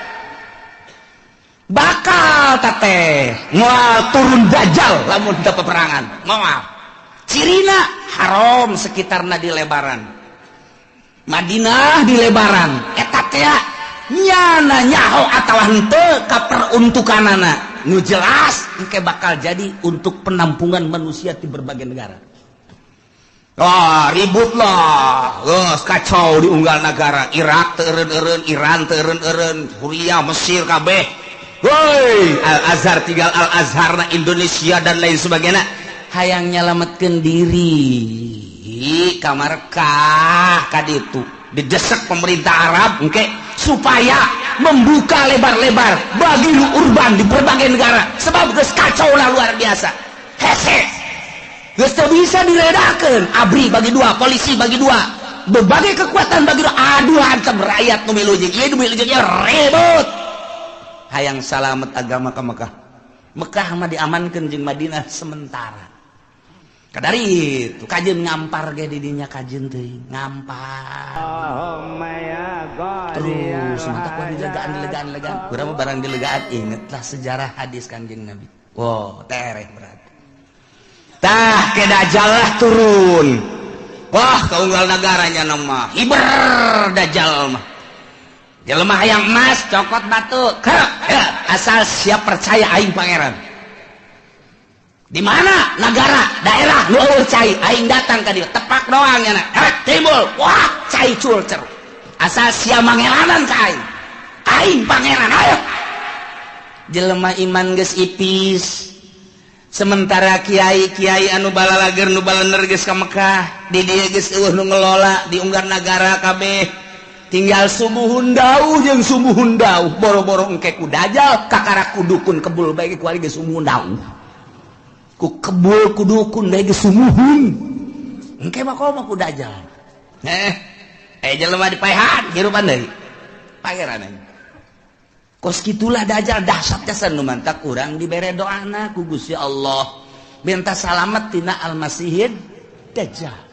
Bakal teteh moal turun dajjal lamun teu peperangan. Moal. Cirina haram sekitarna di lebaran. Madinah di lebaran. Eta teh nyana nyaho atawa henteu ka peruntukanana. Nu jelas engke bakal jadi untuk penampungan manusia di berbagai negara. Wah, ribut lah. Geus kacau di unggal negara. Irak teu eureun-eureun, Iran teu eureun-eureun, Suriah, Mesir kabeh. Woi, Al Azhar tinggal Al Azhar na Indonesia dan lain sebagainya. Hayang nyelametkeun diri ka Makkah ka ditu didesak pemerintah Arab engke supaya membuka lebar-lebar bagi nu urban di berbagai negara sebab geus kacau lah luar biasa hese geus teu bisa diredakeun ABRI bagi dua, polisi bagi dua, berbagai kekuatan bagi dua, aduh hancur rakyat nu milu jeung ieu nu milu jeung ieu ribut. Hayang salamet agama ka Mekah. Mekah mah diamankeun jeung Madinah sementara. Kadari itu kajeun ngampar ge di dinya kajeun teuing ngampar. Terus mantap kuat dilegaan dilegaan dilegaan. Urang mah barang dilegaan ingetlah sejarah hadis Kanjeng Nabi. Wow, tereh berarti. Tah ke Dajjal lah turun. Wah, kaunggal negaranya nama hiber Dajjal mah. Jelema hayang emas cokot batu kerek ya, asal siap percaya aing pangeran. Di mana negara daerah nu eueuh cai aing datang ka dieu tepak doang nya kerek timbul wah cai culcer asal sia mangelanan ka aing aing pangeran ayo. Jelema iman geus ipis sementara kiai-kiai anu balalager nu balener geus ka Mekah di dieu geus eueuh nu ngelola di unggar nagara kabeh tinggal sumuhun dauh jeung sumuhun dauh boro-boro engke ku dajjal kakara ku dukun kebul bae ku ari geus sumuhun dauh ku kebul ku dukun bae geus sumuhun engke mah komo ku dajjal jelema dipaehan hirupan deui pangeran aing kos kitulah dajjal dahsyat jasa nu mantak urang dibere doana ku Gusti Allah minta salamet tina Almasihid Dajjal.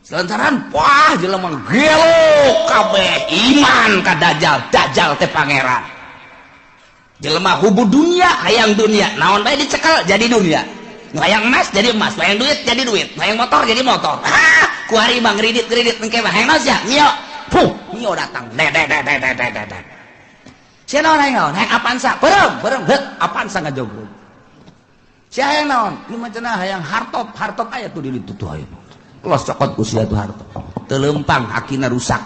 Selantaran wah jelema gelo kabeh iman ka Dajjal, Dajjal teh pangeran. Jelema hubu dunia hayang dunia, naon bae dicekel jadi dunia. Hayang emas jadi emas, hayang duit jadi duit, hayang motor jadi motor. Ah, ku ari mah ngridit-ngridit engke mah hayang naon sia? Mio. Puh, mio datang. De de de de de de de. Sia naon hayang naon? Hayang Avanza, beureum, beureum, heut Avanza ngajogrog. Sia hayang naon? Nu mah cenah hayang hartop, hartop aya tuh di ditu tuh aya. Los cokot ku sia tuh hartop. Teu leumpang akina rusak.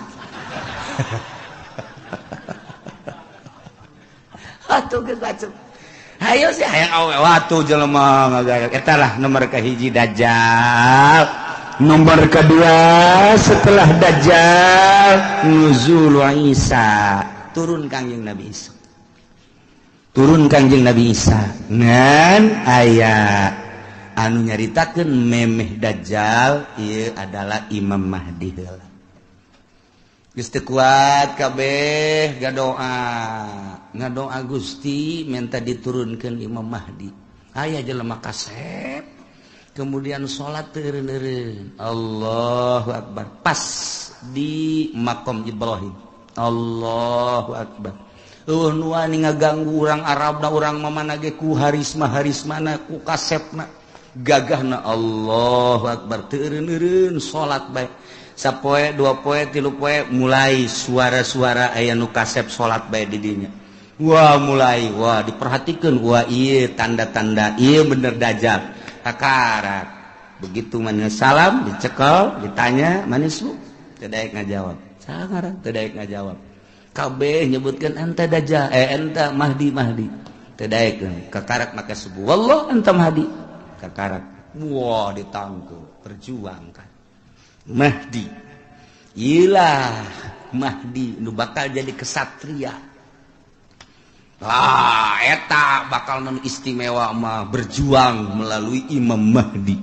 Atuh geus bacem. Hayo sih hayang awe watu jelema ngagayak. Eta lah nomor kahiji Dajjal. Nomor kedua setelah Dajjal nuzul Isa. Turun Kangjeng Nabi Isa. Turun Kangjeng Nabi Isa. Ngan aya anu nyaritakeun memeh Dajjal ieu adalah Imam Mahdi heula. Geus teu kuat kabeh ngadoa. Ngadoa Gusti minta diturunkeun Imam Mahdi. Aya jelema kasep kemudian salat teu eureun-eureun. Allahu akbar. Pas di makom Ibrahim. Allahu akbar. Eueuh nu wani ngaganggu urang Arabna, urang mamana ge ku harisma harismana, ku kasepna, gagahna. Allahu akbar, teu eureun-eureun salat bae. Sapoe, 2 poe, 3 poe, mulai suara-suara aya nu kasep salat bae di dinya. Wah, mulai wah diperhatikan, wah iya tanda-tanda iya bener Dajjal. Kakarak begitu mana salam, dicekel, ditanya, "Manis bu?" Teu daek ngajawab. Sangarang teu daek ngajawab. Kabeh nyebutkeun, "Anta Dajjal, eh, anta Mahdi, Mahdi." Teu daek. Kakarak maka subuh, "Wallah anta Mahdi." Kakarak wah ditangkep, perjuangkan Mahdi. Ilah Mahdi nu bakal jadi kesatria. Ah, eta bakal non istimewa mah berjuang melalui Imam Mahdi.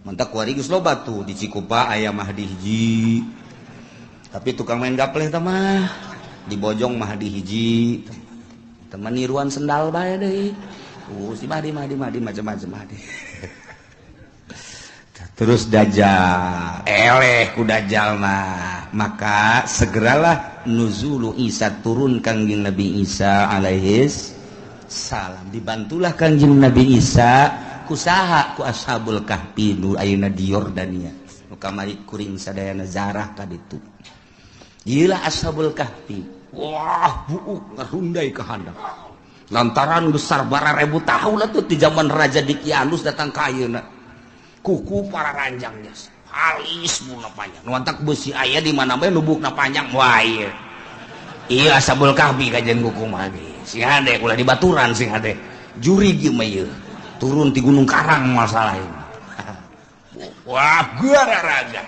Mantak kuari geus loba tuh di Cikupa aya Mahdi hiji. Tapi tukang main gaple eta mah. Di Bojong Mahdi hiji. Teman niruan sendal bae deui. Si Mahdi, Mahdi, Mahdi, macam-macam Mahdi. Terus Dajjal, eleh ku Dajjal mah. Maka segeralah nuzulu Isa, turun Kangjeng Nabi Isa alaihis salam. Dibantulah Kangjeng Nabi Isa kusaha? Ku Ashabul Kahfi nu ayeuna di Yordania. Nu kamari kuring sadayana zarah ka ditu. Ieu Ashabul Kahfi. Wah, buuk ngarundai ka handap. Lantaran besar bara ribu tahun lah tuh di zaman Raja Dikianus datang ka ayeuna. Kuku para ranjang jasa halis bukna panjang, nuantak besi aya di mana bae nu bukna panjang. Wah, iya iya Ashabul Kahfi kajian kuku mah sing hade, ulah dibaturan, sing hade jurig ieu mah. Ieu turun di Gunung Karang masalah ini. Wah, raga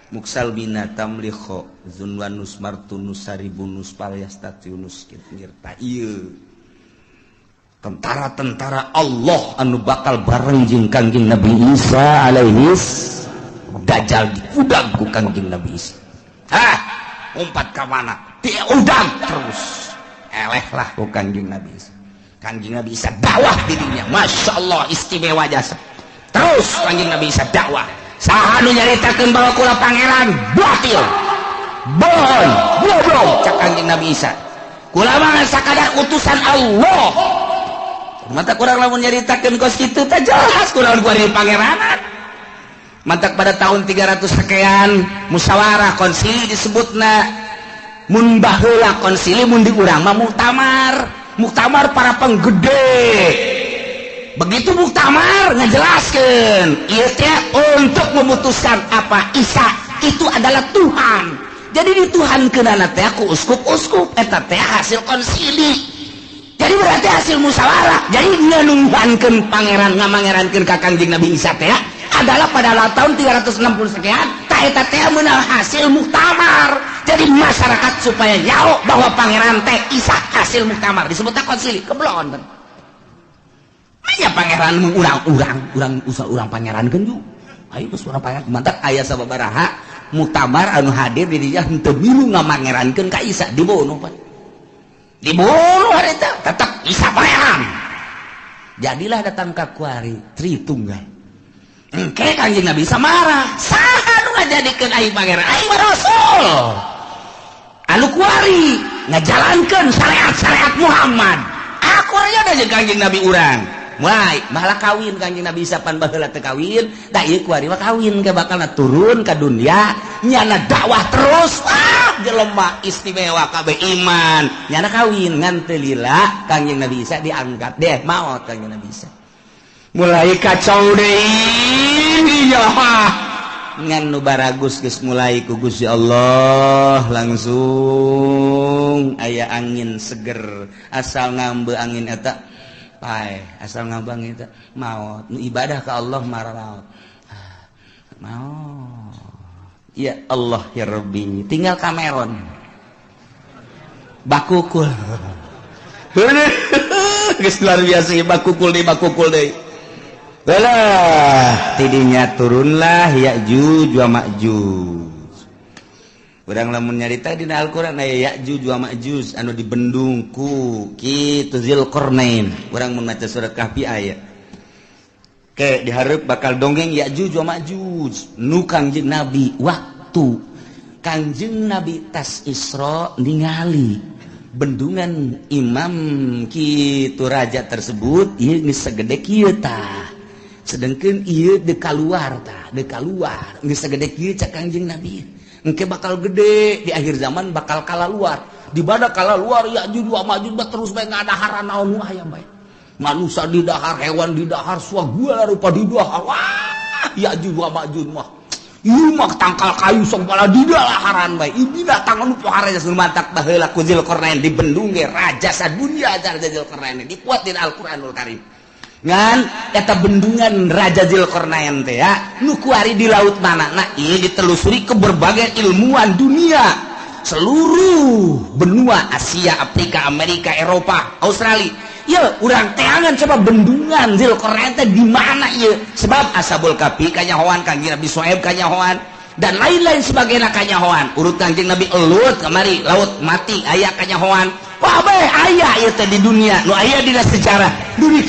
muksal bina tamlikho zunwanus martunus saribunus palyastatiunus ngirta. Ieu tentara-tentara Allah anu bakal bareng jeung Kangjeng Nabi Isa alaihis. Dajjal diudag ku Kangjeng Nabi Isa. Hah, umpat ka mana diudag terus, eleh lah ku Kangjeng Nabi Isa. Kangjeng Nabi Isa dakwah dirinya, Masya Allah, istimewa jasa. Terus Kangjeng Nabi Isa dakwah, saha nu nyaritakeun bahwa kula pangeran, batil, bohong, goblok. Cak Kangjeng Nabi Isa, kula mah sakadar utusan Allah. Mata kurang lamun nyaritakeun kos kitu teh jelas kurang gua di pangeranan. Mantak pada tahun 300 sekian musyawarah konsili disebutna. Mun baheula konsili, mun di urang mah muktamar. Muktamar para penggede. Begitu muktamar ngejelaskeun ieu teh untuk memutuskan apa Isa itu adalah Tuhan. Jadi di Tuhan keunana teh ku uskup-uskup eta teh hasil konsili. Jadi berarti hasil musyawarah. Jadi ngenunghankeun pangeran, ngamangerankeun ka Kangjeng Nabi Isa teh adalah pada tahun 360 sekian tah eta teh meunang hasil muktamar. Jadi masyarakat supaya nyaho bahwa pangeran teh Isa hasil muktamar disebutnya konsili. Keblon kan. Manya pangeran urang-urang, urang usah urang pangeran kan ju. Ayo geus urang pangeran mantak aya sababaraha muktamar anu hadir di dinya henteu milu ngamangerankeun ka Isa, dibunuh pan. Dibunuh hari itu tetap Isa pangeran. Jadilah datang ke kuari Tritunggal. Engke Kangjeng Nabi Isa marah, saha nu ngajadikeun aing pangeran? Aing mah rasul anu kuari ngajalankeun syariat-syariat Muhammad. Aku aja da jeung Kangjeng Nabi urang. Wah, malah kawin Kangjeng Nabi Isa pan baheula teu kawin, da ieu kuari mah kawin ke bakalna turun ka dunia, nyana dakwah terus. Ah, jelema istimewa kabeh iman, nyana kawin ngan teu lila Kangjeng Nabi Isa diangkat deh, maot Kangjeng Nabi Isa. Mulai kacau deui ya. Ngan nu baragus geus mulai ku Gusti Allah langsung aya angin seger, asal ngambe angin eta pae, asal ngambang eta maot. Nu ibadah ka Allah mararaot maot. Ya Allah ya Rabbi, tinggal Cameron bakukul. Geus luar biasa bakukul deui, bakukul deui. Lah, tidinya turunlah Ya'juj wa Ma'juj. Urang lamun nyarita dina Al-Qur'an aya Ya'juj wa Ma'juj anu dibendung ku kitu Zulqarnain. Urang mun maca surat Kahfi aya. Ke dihareup bakal dongeng Ya'juj wa Ma'juj nu Kangjeng Nabi waktu Kangjeng Nabi tas Isra ningali. Bendungan Imam kitu raja tersebut ieu geus sagede kieu tah. Sedangkan ieu deuk kaluar tah, deuk kaluar geus sagede kieu cak Kangjeng Nabi. Engke bakal gede di akhir zaman bakal kalaluar. Di mana kalaluar Ya'juj wa Ma'juj terus bae ngadaharan naon nu aya bae. Manusia di dahar, hewan di dahar, segala rupa di dahar. Wah, Ya'juj wa Ma'juj mah. Ieu mah tangkal kayu sok bala di dalaharan bae. Ieu binatang anu pohara geus mantak baheula ku Zulkarnain dibendung ge raja sadunya ajar Zulkarnain dikuatin Al-Qur'anul Karim. Ngan eta bendungan Raja Zulkarnain teh ya, nu kuari di laut mana? Nah, ieu ditelusuri ke berbagai ilmuwan dunia. Seluruh benua Asia, Afrika, Amerika, Eropa, Australia. Ieu urang teangan coba bendungan Zulkarnain teh di mana ieu? Sebab Ashabul Kahfi kanyahoan, Kangjeng Nabi Syuaib kanyahoan, dan lain-lain sebagainya kanyahoan. Urut Kangjeng Nabi Lut kamari laut mati aya kanyahoan. Wah bae aya ieu teh di dunia, nu aya dina sejarah. Nu di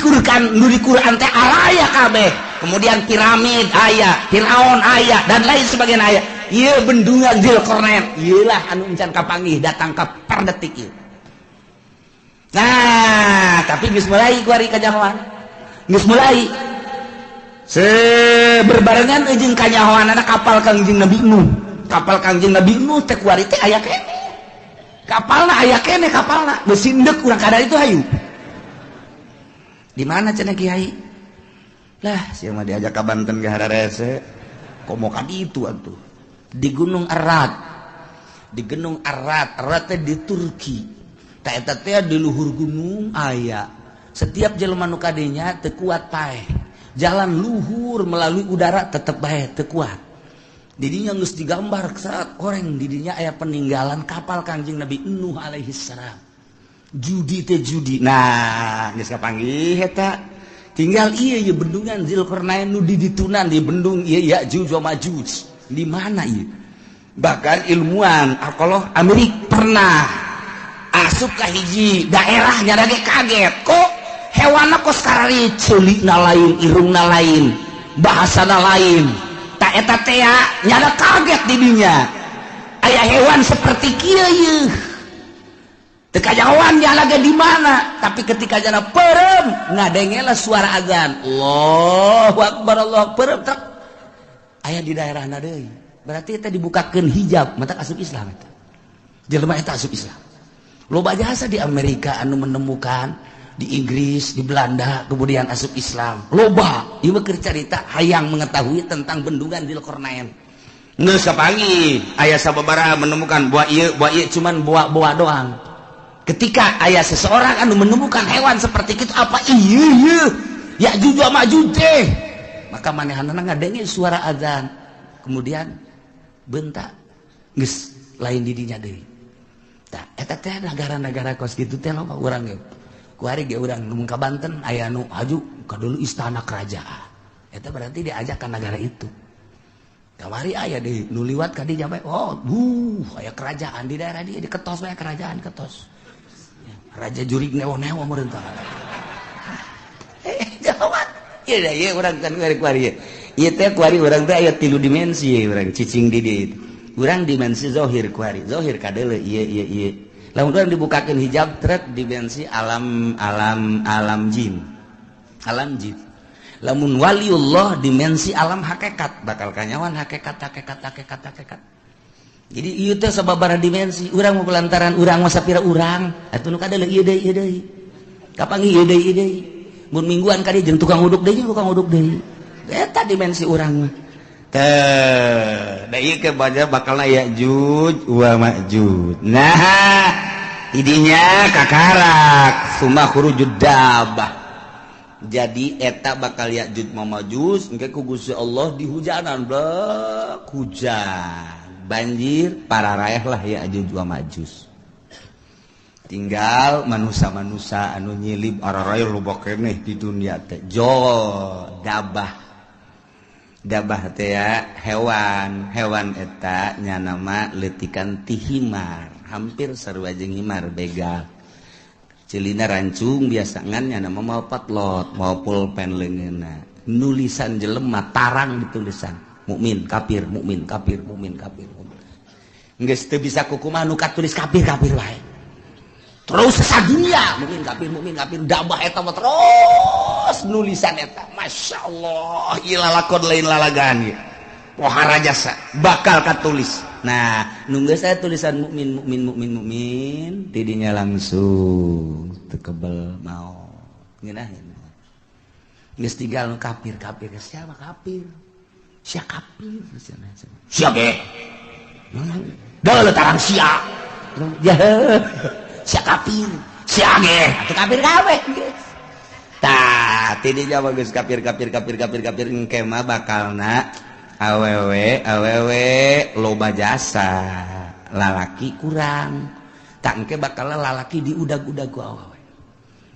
Quran teh araya kabeh. Kemudian piramid aya, Firaun aya, dan lain sebagainya aya. Ieu bendungan Zulkarnain, ieu lah anu encan kapanggih datang ka per detik ieu. Nah, tapi geus mulai kuari kanyahoan. Geus mulai. Berbarengan jeung kanyahoanana kapal Kangjeng Nabi Nuh. Kapal Kangjeng Nabi Nuh teh kuari teh aya keneh. Kapalna aya keneh kapalna, beusi endek urang kadar itu hayu. Di mana cenah kiai? Lah, sia mah diajak ka Banten ge hararese. Komo ka ditu atuh. Di Gunung Arad. Di Gunung Arad, Arad teh di Turki. Ta eta teh di luhur gunung aya. Setiap jelema nu kadinya teu kuat paeh. Jalan luhur melalui udara tetep bae teu kuat. Didinya geus digambar saat orang didinya aya peninggalan kapal Kangjeng Nabi Nuh alaihi salam. Judi teh judi. Nah, geus kapanggih eta. Tinggal ieu ye bendungan Zulkarnain nu di ditunan di bendung ieu Ya'juj wa Ma'juj. Di mana ieu? Bahkan ilmuwan arkeolog Amerika pernah asup ka hiji daerah nyada ge kaget. Kok hewanna kos karari ceulikna lain, irungna lain, bahasana lain. Tak eta teh nyada kaget di dinya. Aya hewan seperti kieu ieu. Teu kajahoan nyala ge di mana, tapi ketika jana peureum ngadengela suara azan. Allahu akbar, Allahu peureum trek. Aya di daerahna deui. Berarti eta dibukakeun hijab, mata asup Islam eta. Jelema eta asup Islam. Loba jasa di Amerika anu menemukan, di Inggris, di Belanda, kemudian asup Islam. Loba, ieu mah keur carita hayang mengetahui tentang bendungan Zulkarnain. Geus kapanggih, aya sababaraha menemukan buah ieu cuman buah-buah doang. Ketika aya seseorang anu menemukan hewan seperti itu, apa ieu ieu Ya'juj wa Ma'juj teh, maka manehanana ngadenge suara azan, kemudian bentak geus lain di dinya deui. Tah eta teh negara-negara kos kitu teh loba urang ge. Kuari ge urang mun ka Banten aya nu haju ka dulu istana kerajaan. Eta berarti diajak ka negara itu. Kamari aya deui nu liwat ka dinya bae, oh aya kerajaan di daerah dia diketos bae kerajaan ketos. Raja jurig newo-newo meureun tah. Jawab. Ieu da ieu urang kan kuari ieu. Ieu teh kuari urang teh aya 3 dimensi urang cicing di dieu. Urang dimensi zahir kuari. Zahir kadeuleu ieu ieu ieu. Lamun urang dibukakeun hijab trek dimensi alam alam alam jin. Alam jin. Lamun waliullah dimensi alam hakikat, bakal kanyawan hakikat hakikat hakikat hakikat. Jadi ieu teh sababaraha dimensi, urang mah lantaran urang mah sapira urang, atuh nu kadeuleu ieu deui ieu deui. Kapanggih ieu deui ieu deui. Mun mingguan ka dieu jeung tukang uduk deui, tukang uduk deui. Eta dimensi urang mah. Teh, da ieu ke baca bakalna Ya'juj wa Ma'juj. Nah, idinya kakarak summa khurujud dabah. Jadi eta bakal Ya'juj wa Ma'juj engke ku Gusti Allah dihujanan blek hujan. Banjir para raeh lah Ya'juj wa Ma'juj. Tinggal manusia-manusia anu nyilib araraeh loba keneh di dunia teh. Jo dabah. Dabah teh ya hewan, hewan eta nyanama leutikan ti himar, hampir sarua jeung himar begal. Celina rancung biasa ngan nyanama mau patlot, mau pulpen leungeunna. Nulisan jelema tarang ditulisan. Mukmin kafir, mukmin kafir, mukmin kafir. Geus teu bisa kukumaha nu katulis kafir kafir wae. Terus sadunia mukmin kafir dabah eta mah terus nulisan eta. Masya Allah, ieu lalakon lain lalagaan ieu. Pohara jasa bakal katulis. Nah, nunggu saya tulisan mukmin mukmin mukmin mukmin tidinya langsung tekebel mau. Ngeunah. Geus tinggal kafir kafir siapa kafir? Sia kafir sia ge. Dah tarang sia. Ya. Sia kafir, sia ge, atuh kafir kabeh geus. Tah, tidinya mah geus kafir kafir kafir kafir kafir engke mah bakalna awewe awewe loba jasa, lalaki kurang. Tak engke bakal lalaki diudag-udag ku awewe.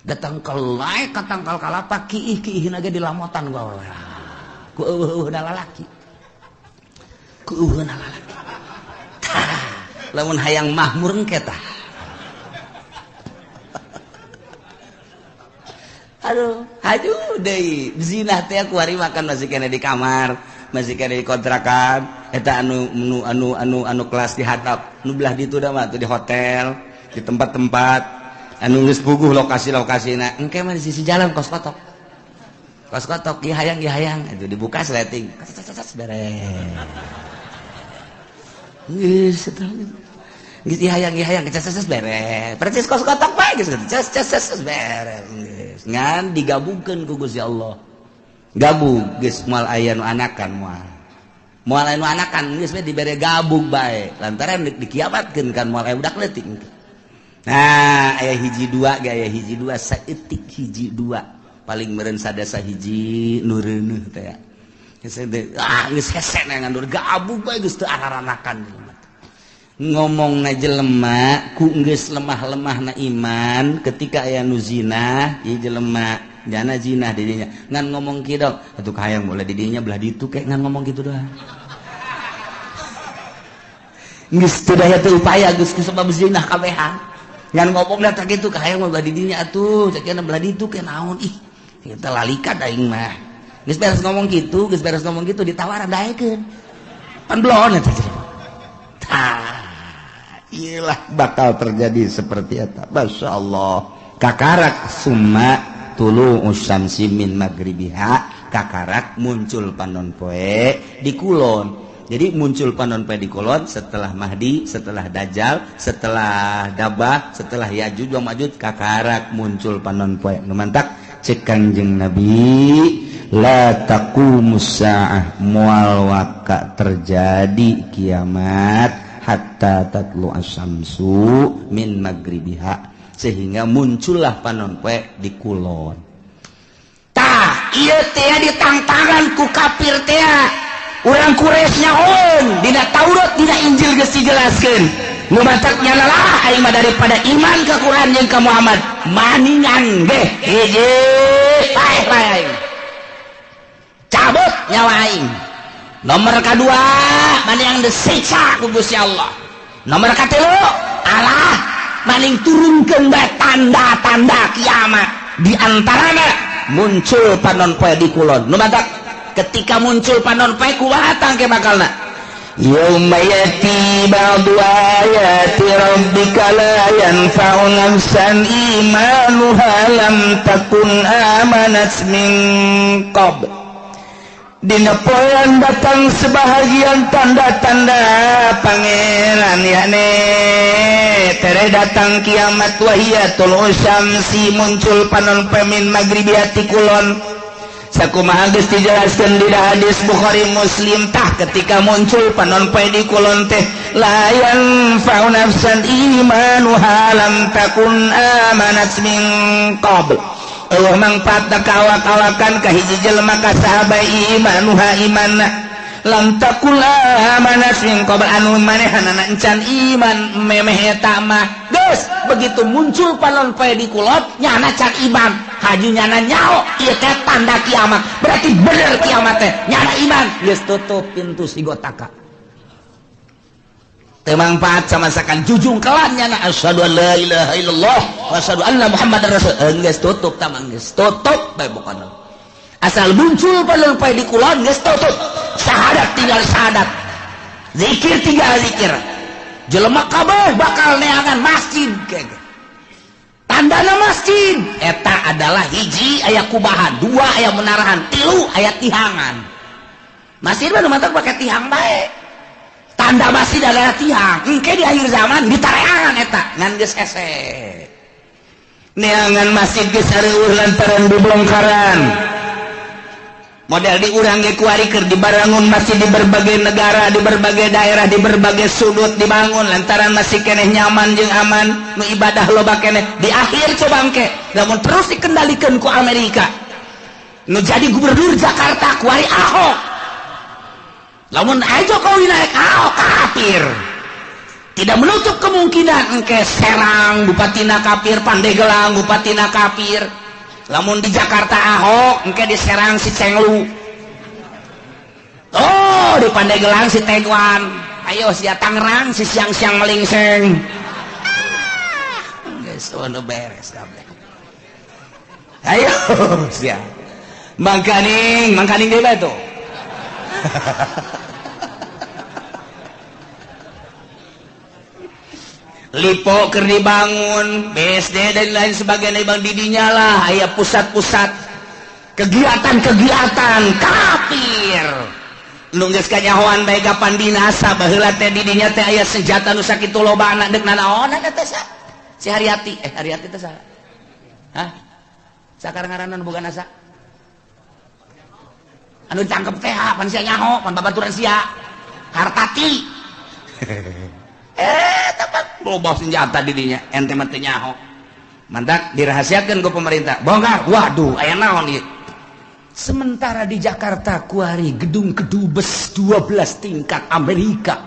Datang ke lae ka tangkal kalapa kiih-kiihna ge dilamotan ku awewe. Ku eueuh-eueuhna lalaki. Ku eueuhna lalaki. Tah, lamun hayang mahmur engke tah. Aduh, aduh deui zina teh ku hari makan masih kena di kamar, masih kena di kontrakan, eta anu anu anu anu anu kelas di hatap, nu belah ditu da mah di hotel, di tempat-tempat anu geus puguh lokasi-lokasina. Engke mah di sisi jalan kos kotok. Kos kotok ieu hayang itu dibuka sleting. Beres. Geus eta. Geus ieu hayang ces beres. Percis kos kotok bae geus ces ces beres. Ngan digabungkeun ku Gusti Allah. Gabung geus moal aya nu anakan moal. Moal aya nu anakan geus we dibere gabung bae. Lantaran dikiamatkeun kan moal aya budak leutik. Nah, aya hiji dua ge aya hiji dua saeutik hiji dua. Paling meureun sadasa hiji nu reuneuh teh. Geus ah geus hese ngan gabung bae geus teu araranakan. Ngomong na jelema ku geus lemah-lemah na iman ketika aya nu zina ieu jelema jana zina di dinya ngan ngomong kieu dong atuh hayang boleh di dinya belah ditu kayak ngan ngomong kitu doang geus teu daya teu upaya geus kusabab zina kabehan ngan ngomongna teh kitu hayang belah di dinya atuh sakieu belah ditu ke naon ih kita lalikan aing mah geus beres ngomong kitu geus beres ngomong kitu ditawaran daekeun pan belon eta tah iyalah bakal terjadi seperti eta. Masya Allah. Kakarak summa tulu usyamsi min magribiha. Kakarak muncul panon poe di kulon. Jadi muncul panon poe di kulon setelah Mahdi, setelah Dajjal, setelah Dabah, setelah Yajuj wa Majuj, kakarak muncul panon poe. Nu mantak cek Kangjeng Nabi la taqumus saah moal waka terjadi kiamat hatta tatlu asyamsu min magribiha sehingga muncullah panon poe di kulon. Tah ieu teh ditangtangan ku kafir teh urang Quraisy nyahoeun dina Taurat dina Injil geus dijelaskeun nu matak nyalalah aing mah daripada iman ka Quran jeung ka Muhammad maningan ge hiji paeh paeh aing cabut nyawa aing. Nomor kedua maning disiksa ku Gusti Allah. Nomor katilu Allah maning turunkeun bae tanda-tanda kiamat. Di antarana muncul panon poe di kulon. Nu matak ketika muncul panon poe kumaha tangke bakalna? Yauma yati ba'du ayati rabbika la yanfa'u nafsan imanuha lam takun amanat min qabl. Dina poean datang sebahagian tanda-tanda pangeran yakni tere datang kiamat wahiyatul usyamsi muncul panon pemin magribiati kulon. Sakumaha geus dijelaskeun di hadis Bukhari Muslim tah ketika muncul panon poe di kulon teh la yanfa'u nafsan imanuha lam takun amanat min qabl. Allah mangfaat kawak-awakan ka hiji jelema ka sahabat imanuha imanna lam takul amanat min qabl anu manehanana encan iman memeh eta mah geus begitu muncul panon poe di kulot nyana can iman haju nyana nyao ieu teh tanda kiamat berarti bener kiamat teh nyana iman geus tutup pintu sigotaka teu mangfaat sama sakan jujung kelan nyana asyhadu an la ilaha illallah wa asyhadu anna muhammadar rasul geus tutup tamang geus tutup bae pokona asal muncul panon poe di kulon geus tutup syahadat tinggal syahadat zikir tinggal zikir jelema kabeh bakal neangan masjid kege. Tandana masjid eta adalah hiji aya kubahan, dua aya menarahan, tilu aya tihangan. Masjid mah nu matak pake tihang bae. Tanda masjid adalah tihang. Engke di akhir zaman ditareangan eta ngan geus hese. Neangan masjid geus areueuh lantaran dibongkaran. Model di urang ge kuari keur dibarangun masjid di berbagai negara, di berbagai daerah, di berbagai sudut dibangun lantaran masih keneh nyaman jeung aman, nu ibadah loba keneh. Di akhir coba engke lamun terus dikendalikan ku Amerika. Nu jadi gubernur Jakarta kuari Ahok. Lamun aja Jokowi naik Ahok kafir. Tidak menutup kemungkinan engke Serang bupatina kafir, Pandeglang bupatina kafir. Lamun di Jakarta Ahok engke di Serang si Cenglu, oh di Pandeglang si Tegwan, ayo sia Tangerang si siang-siang melingseng. Geus ono beres kabeh. Ayo sia. Mangkaning, mangkaning deui bae tuh. Lipo keur dibangun, BSD dan lain sebagainya bang didinya lah aya pusat-pusat kegiatan-kegiatan kafir. Nu geus kanyahoan bae kapan binasa baheula teh didinya teh aya senjata nu sakitu lobana deuk nanaonan eta sa. Si Haryati, Haryati teh saha? Hah? Sakar ngaranna nu boga nasa? Anu ditangkep teh pan sia nyaho, pan babaturan sia. Hartati. Tempat loba senjata didinya ente mah teu nyaho. Mantak dirahasiakeun ku pemerintah. Bongkar. Waduh, aya naon ieu? Sementara di Jakarta kuari gedung kedubes 12 tingkat Amerika.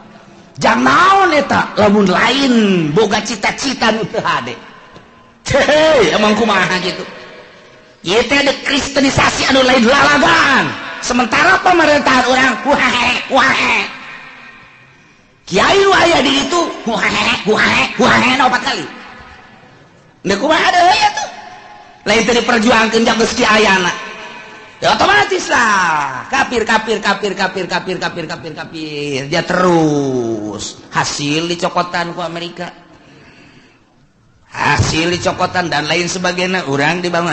Jang naon eta lamun lain boga cita-cita nu teu hade. Hei, emang kumaha gitu. Ieu teh ada kristenisasi anu lain lalagaan. Sementara pemerintahan urang wae wae. Kiai nu aya di ditu wae wae wae opat kali. Deuk kumaha deui atuh? Lain teu diperjuangkeun jang geus kiayana. Ya otomatis lah kafir kafir kafir kafir kafir kafir kafir kafir dia terus hasil dicokotan ku Amerika, hasil dicokotan dan lain sebagainya. Urang dibangun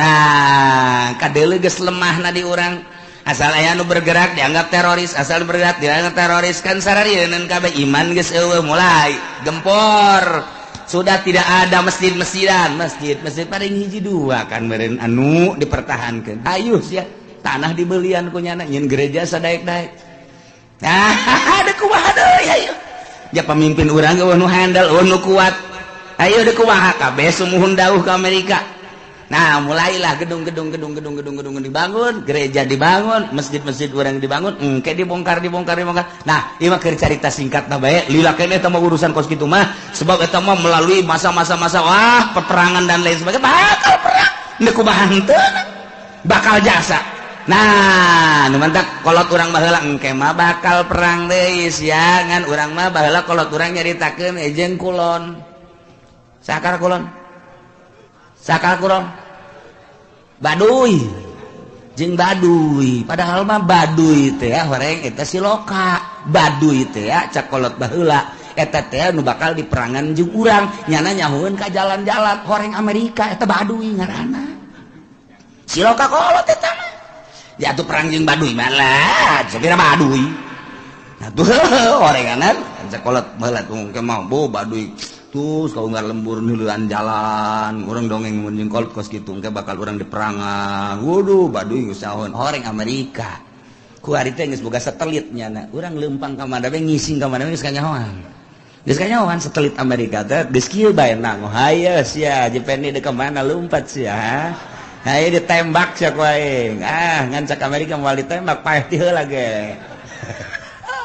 kadeuleu geus lemahna di urang. Asal aya nu bergerak dianggap teroris, asal bergerak dianggap teroris kan sararieun kabeh iman geus eueuh mulai gempor. Sudah tidak ada masjid-masjidan, masjid-masjid paling hiji dua kan meureun anu dipertahankeun. Ayo sia tanah dibelian ku nyana nyin gereja sadaek-daek. Nah, ada kumaha deui ayo. Ya pemimpin urang eueuh nu handal, eueuh nu kuat. Ayo deuk kumaha kabeh sumuhun dauh ka Amerika. Nah, mulailah gedung-gedung dibangun, gereja dibangun, masjid-masjid urang dibangun, engke dibongkar. Nah, ieu mah keur carita singkatna bae, lila keneh eta mah urusan kos kitu mah, sebab eta mah melalui masa-masa wah, peperangan dan lain sebagainya, bakal perang, deuk kumaha henteu bakal jasa. Nah, nu mantak kolot urang baheula engke mah bakal perang deui sia, ngan urang mah baheula kolot urang nyaritakeun jeung kulon. Sakar kulon. Sakar kulon. Baduy jeung Baduy, padahal mah Baduy teh horeng eta siloka. Baduy teh cak kolot baheula eta teh nu bakal diperangan jeung urang, nyana nyahueun ka jalan-jalan horeng Amerika eta Baduy ngaranna. Siloka kolot eta mah. Ya atuh perang jeung Baduy mah lah, sapira Baduy. Nah tuh horenganan cak kolot baheula tuh engke mah bo Baduy. Terus kau nggak lembur nuluan jalan, orang dongeng mun jeung kolot kos kitu engke bakal urang diperangan. Waduh, Baduy geus sahon horeng Amerika. Ku ari teh geus boga satelit nyana. Urang leumpang ka mana we ngising ka mana we geus kanyahoan. Geus kanyahoan satelit Amerika teh geus kieu bae nang. Hayo sia, Jepeni deuk ka mana lumpat sia. Hayo ditembak sia ku aing. Ah, ngan cak Amerika moal ditembak paeh ti heula ge.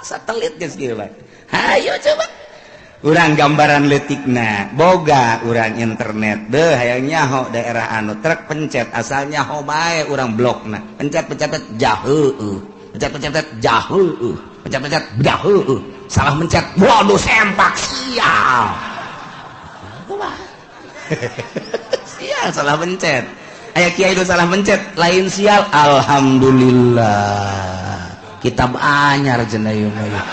Satelit geus kieu bae. Hayo coba. Urang gambaran leutikna boga urang internet deh hayang nyaho daerah anu truk pencet asal nyaho bae urang blokna pencet pencet jaheueuh pencet pencet jaheueuh pencet pencet jaheueuh salah mencet waduh sempak sial kumaha sial salah mencet aya kiai nu salah mencet lain sial alhamdulillah kitab anyar cenah ieu mah.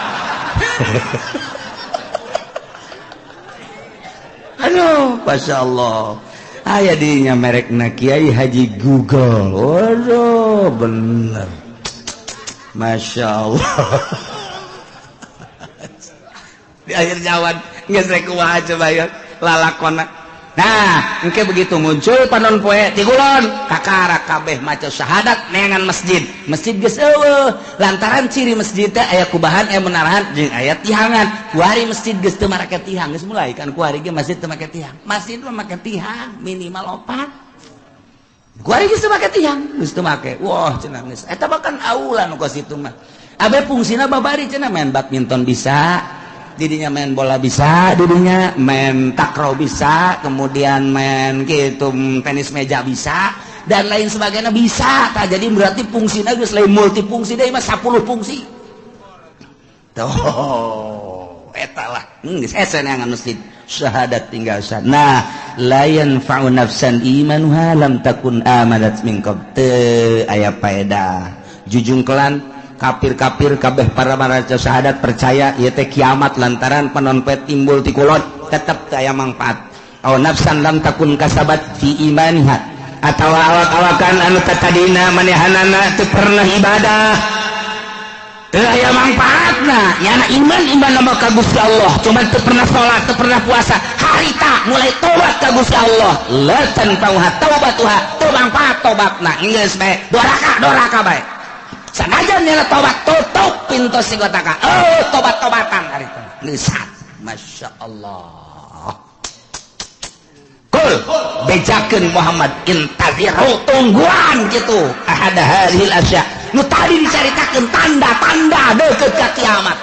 Aduh, Masya Allah. Aya dinya merekna Kiai Haji Google. Waduh, bener. Masya Allah. Di akhir zaman geus rek kumaha coba ya lalakona. Nah, engke begitu muncul panon poe ti kulon, kakara kabeh maca syahadat neangan masjid. Masjid geus eueuh, lantaran ciri masjid teh aya kubahan, aya menarahan jeung aya tihangan. Kuari masjid geus teu marake tihang, geus mulai kan kuari ge masjid teu make tihang. Masjid mah make tihang minimal 4. Kuari geus teu make tihang, geus teu make. Wah, cenah geus. Eta bahkan aula nu kos itu mah. Abe fungsina babari cenah main badminton bisa. Didinya main bola bisa, didinya main takraw bisa, kemudian main gitu tenis meja bisa, dan lain sebagainya bisa. Tah, jadi berarti fungsinya geus lain multifungsi deui mah 10 fungsi. Tuh, eta lah. Geus hese neangan masjid. Syahadat tinggal sah. Nah, la yanfa'u nafsan imanuha lam takun amanat min qabl. Teu aya paedah. Jujungkelan kafir-kafir kabeh para maraca syahadat percaya ieu teh kiamat lantaran panon poe timbul ti kulon tetep teu aya mangfaat. Aw nafsan lam takun kasabat fi imaniha atawa awak-awakan anu tatadina manehanana teu pernah ibadah teu aya mangfaatna nyana iman iman nama ka Gusti Allah cuman teu pernah salat teu pernah puasa harita mulai tobat ka Gusti Allah la tanfa'uha taubatuha teu mangfaat tobatna geus bae doraka bae. Sanajan nyana tobat tutup pintu sigotaka. Oh, tobat-tobatan harita. Nisat. Masya Allah. Kul bejakeun Muhammad intaziru tungguan gitu. Ahada hadhil asya. Nu tadi dicaritakeun tanda-tanda deukeut ka kiamat.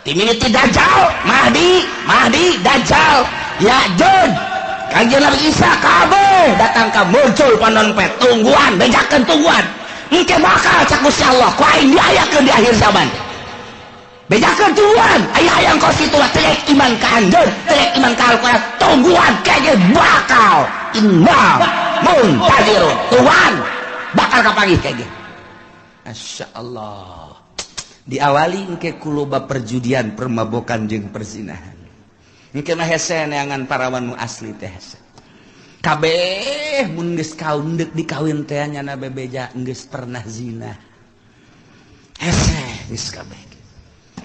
Timimiti Dajjal, Mahdi, Mahdi, Dajjal, Ya'juj, Kangjeng Nabi Isa kabeh datang ka muncul panon poe tungguan, bejakeun tungguan. Engke bakal cak Gusti Allah ku aing diayakeun di akhir zaman. Bejakeun tungguan, aya hayang kos kitu lah telek iman ka anjeun, telek iman ka Al-Qur'an, tungguan kege bakal inna muntazirun. Tungguan bakal kapanggih kege. Masya Allah. Diawali engke ku loba perjudian, permabokan jeung perzinahan. Engke mah hese neangan parawan nu asli teh hese. Kabeh mun geus kaum deuk dikawin teh nyana bebeja geus pernah zina. Hese geus kabeh.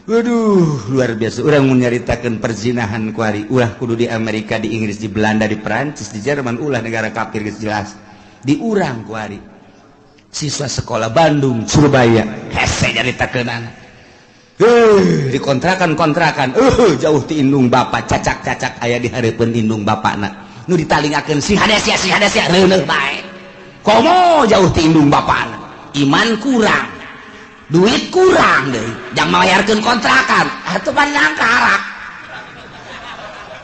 Waduh, luar biasa. Urang mun nyaritakeun perzinahan kuari, ulah kudu di Amerika, di Inggris, di Belanda, di Perancis, di Jerman, ulah negara kafir geus jelas. Di urang kuari. Siswa sekolah Bandung, Surabaya, hese nyaritakeunana. Di kontrakan-kontrakan, jauh ti indung bapak, cacak-cacak aya di hareupeun indung bapakna. Nu ditalingakeun sing hade sia reuneuh bae. Komo jauh ti indung bapakna. Iman kurang. Duit kurang deui. Jang mayarkeun kontrakan, atuh pan nangkarak.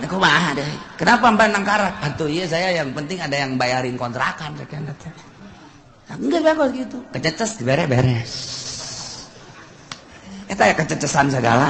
Nah, kumaha deui? Kenapa pan nangkarak? Atuh ieu saya yang penting ada yang bayarin kontrakan sakieu teh. Enggak bagus gitu. Kececes dibere beres. Eta ya kececesan segala.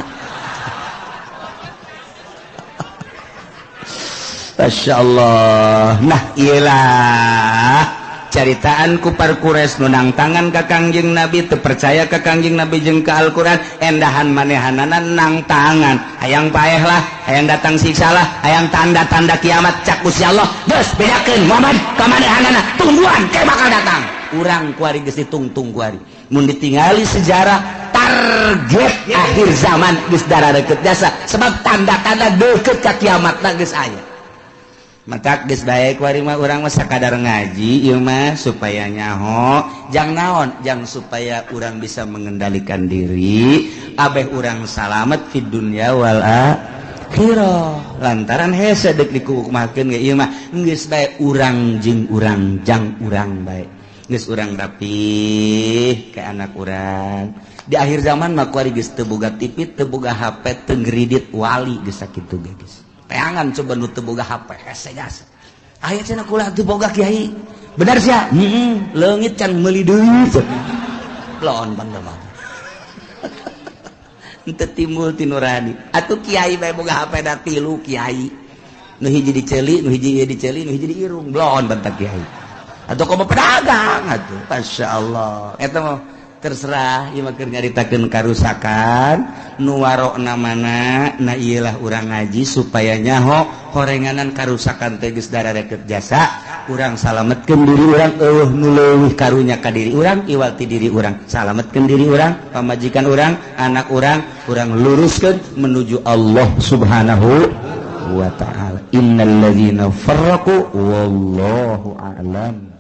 Masya Allah. Nah iyalah caritaan kupar kures nunang tangan ka Kangjeng Nabi teu percaya ka Kangjeng Nabi jeung ka Al-Qur'an endahan manehanana nang tangan hayang paeh lah hayang datang siksa lah hayang tanda-tanda kiamat cak Gusti Allah geus bedakeun Muhammad ka manehanana tungguan ke bakal datang urang kuari geus ditungtung kuari mun ditingali sejarah target akhir zaman geus dararekeut jasa sebab tanda-tanda deukeut ka kiamatna geus aya. Matak geus bae kuari mah urang mah sakadar ngaji ieu mah supaya nyaho jang naon jang supaya urang bisa mengendalikan diri abeh urang salamet fid dunya wal akhirah lantaran hese deuk dikukumakeun ge ieu mah geus bae urang jeung urang jang urang bae geus urang rapih ka anak urang di akhir zaman mah kuari geus teu boga TV teu boga HP teu ngredit wali geus sakitu ge geus teangan coba nu teu boga HP hese jasa aya cenah kula teu boga kiai bener sia heeh leungit can meuli deui lon bener mah henteu timbul ti nurani atuh kiai bae boga HP da tilu kiai nu hiji diceuli nu hiji ieu diceuli nu hiji diirung blon bentak kiai atuh komo pedagang atuh masyaallah eta mah Terserah ieu mah keur nyaritakeun karusakan nu warokna mana. Nah, iyalah urang ngaji supaya nyaho horenganan karusakan teh geus darareket jasa. Urang salametkeun diri urang. Eueuh nu leuwih karunya ka diri urang iwal ti diri urang. Salametkeun diri urang, pamajikan urang, anak urang, urang luruskeun menuju Allah Subhanahu wa Ta'ala. Innal ladzina farraqu, wallahu a'lam.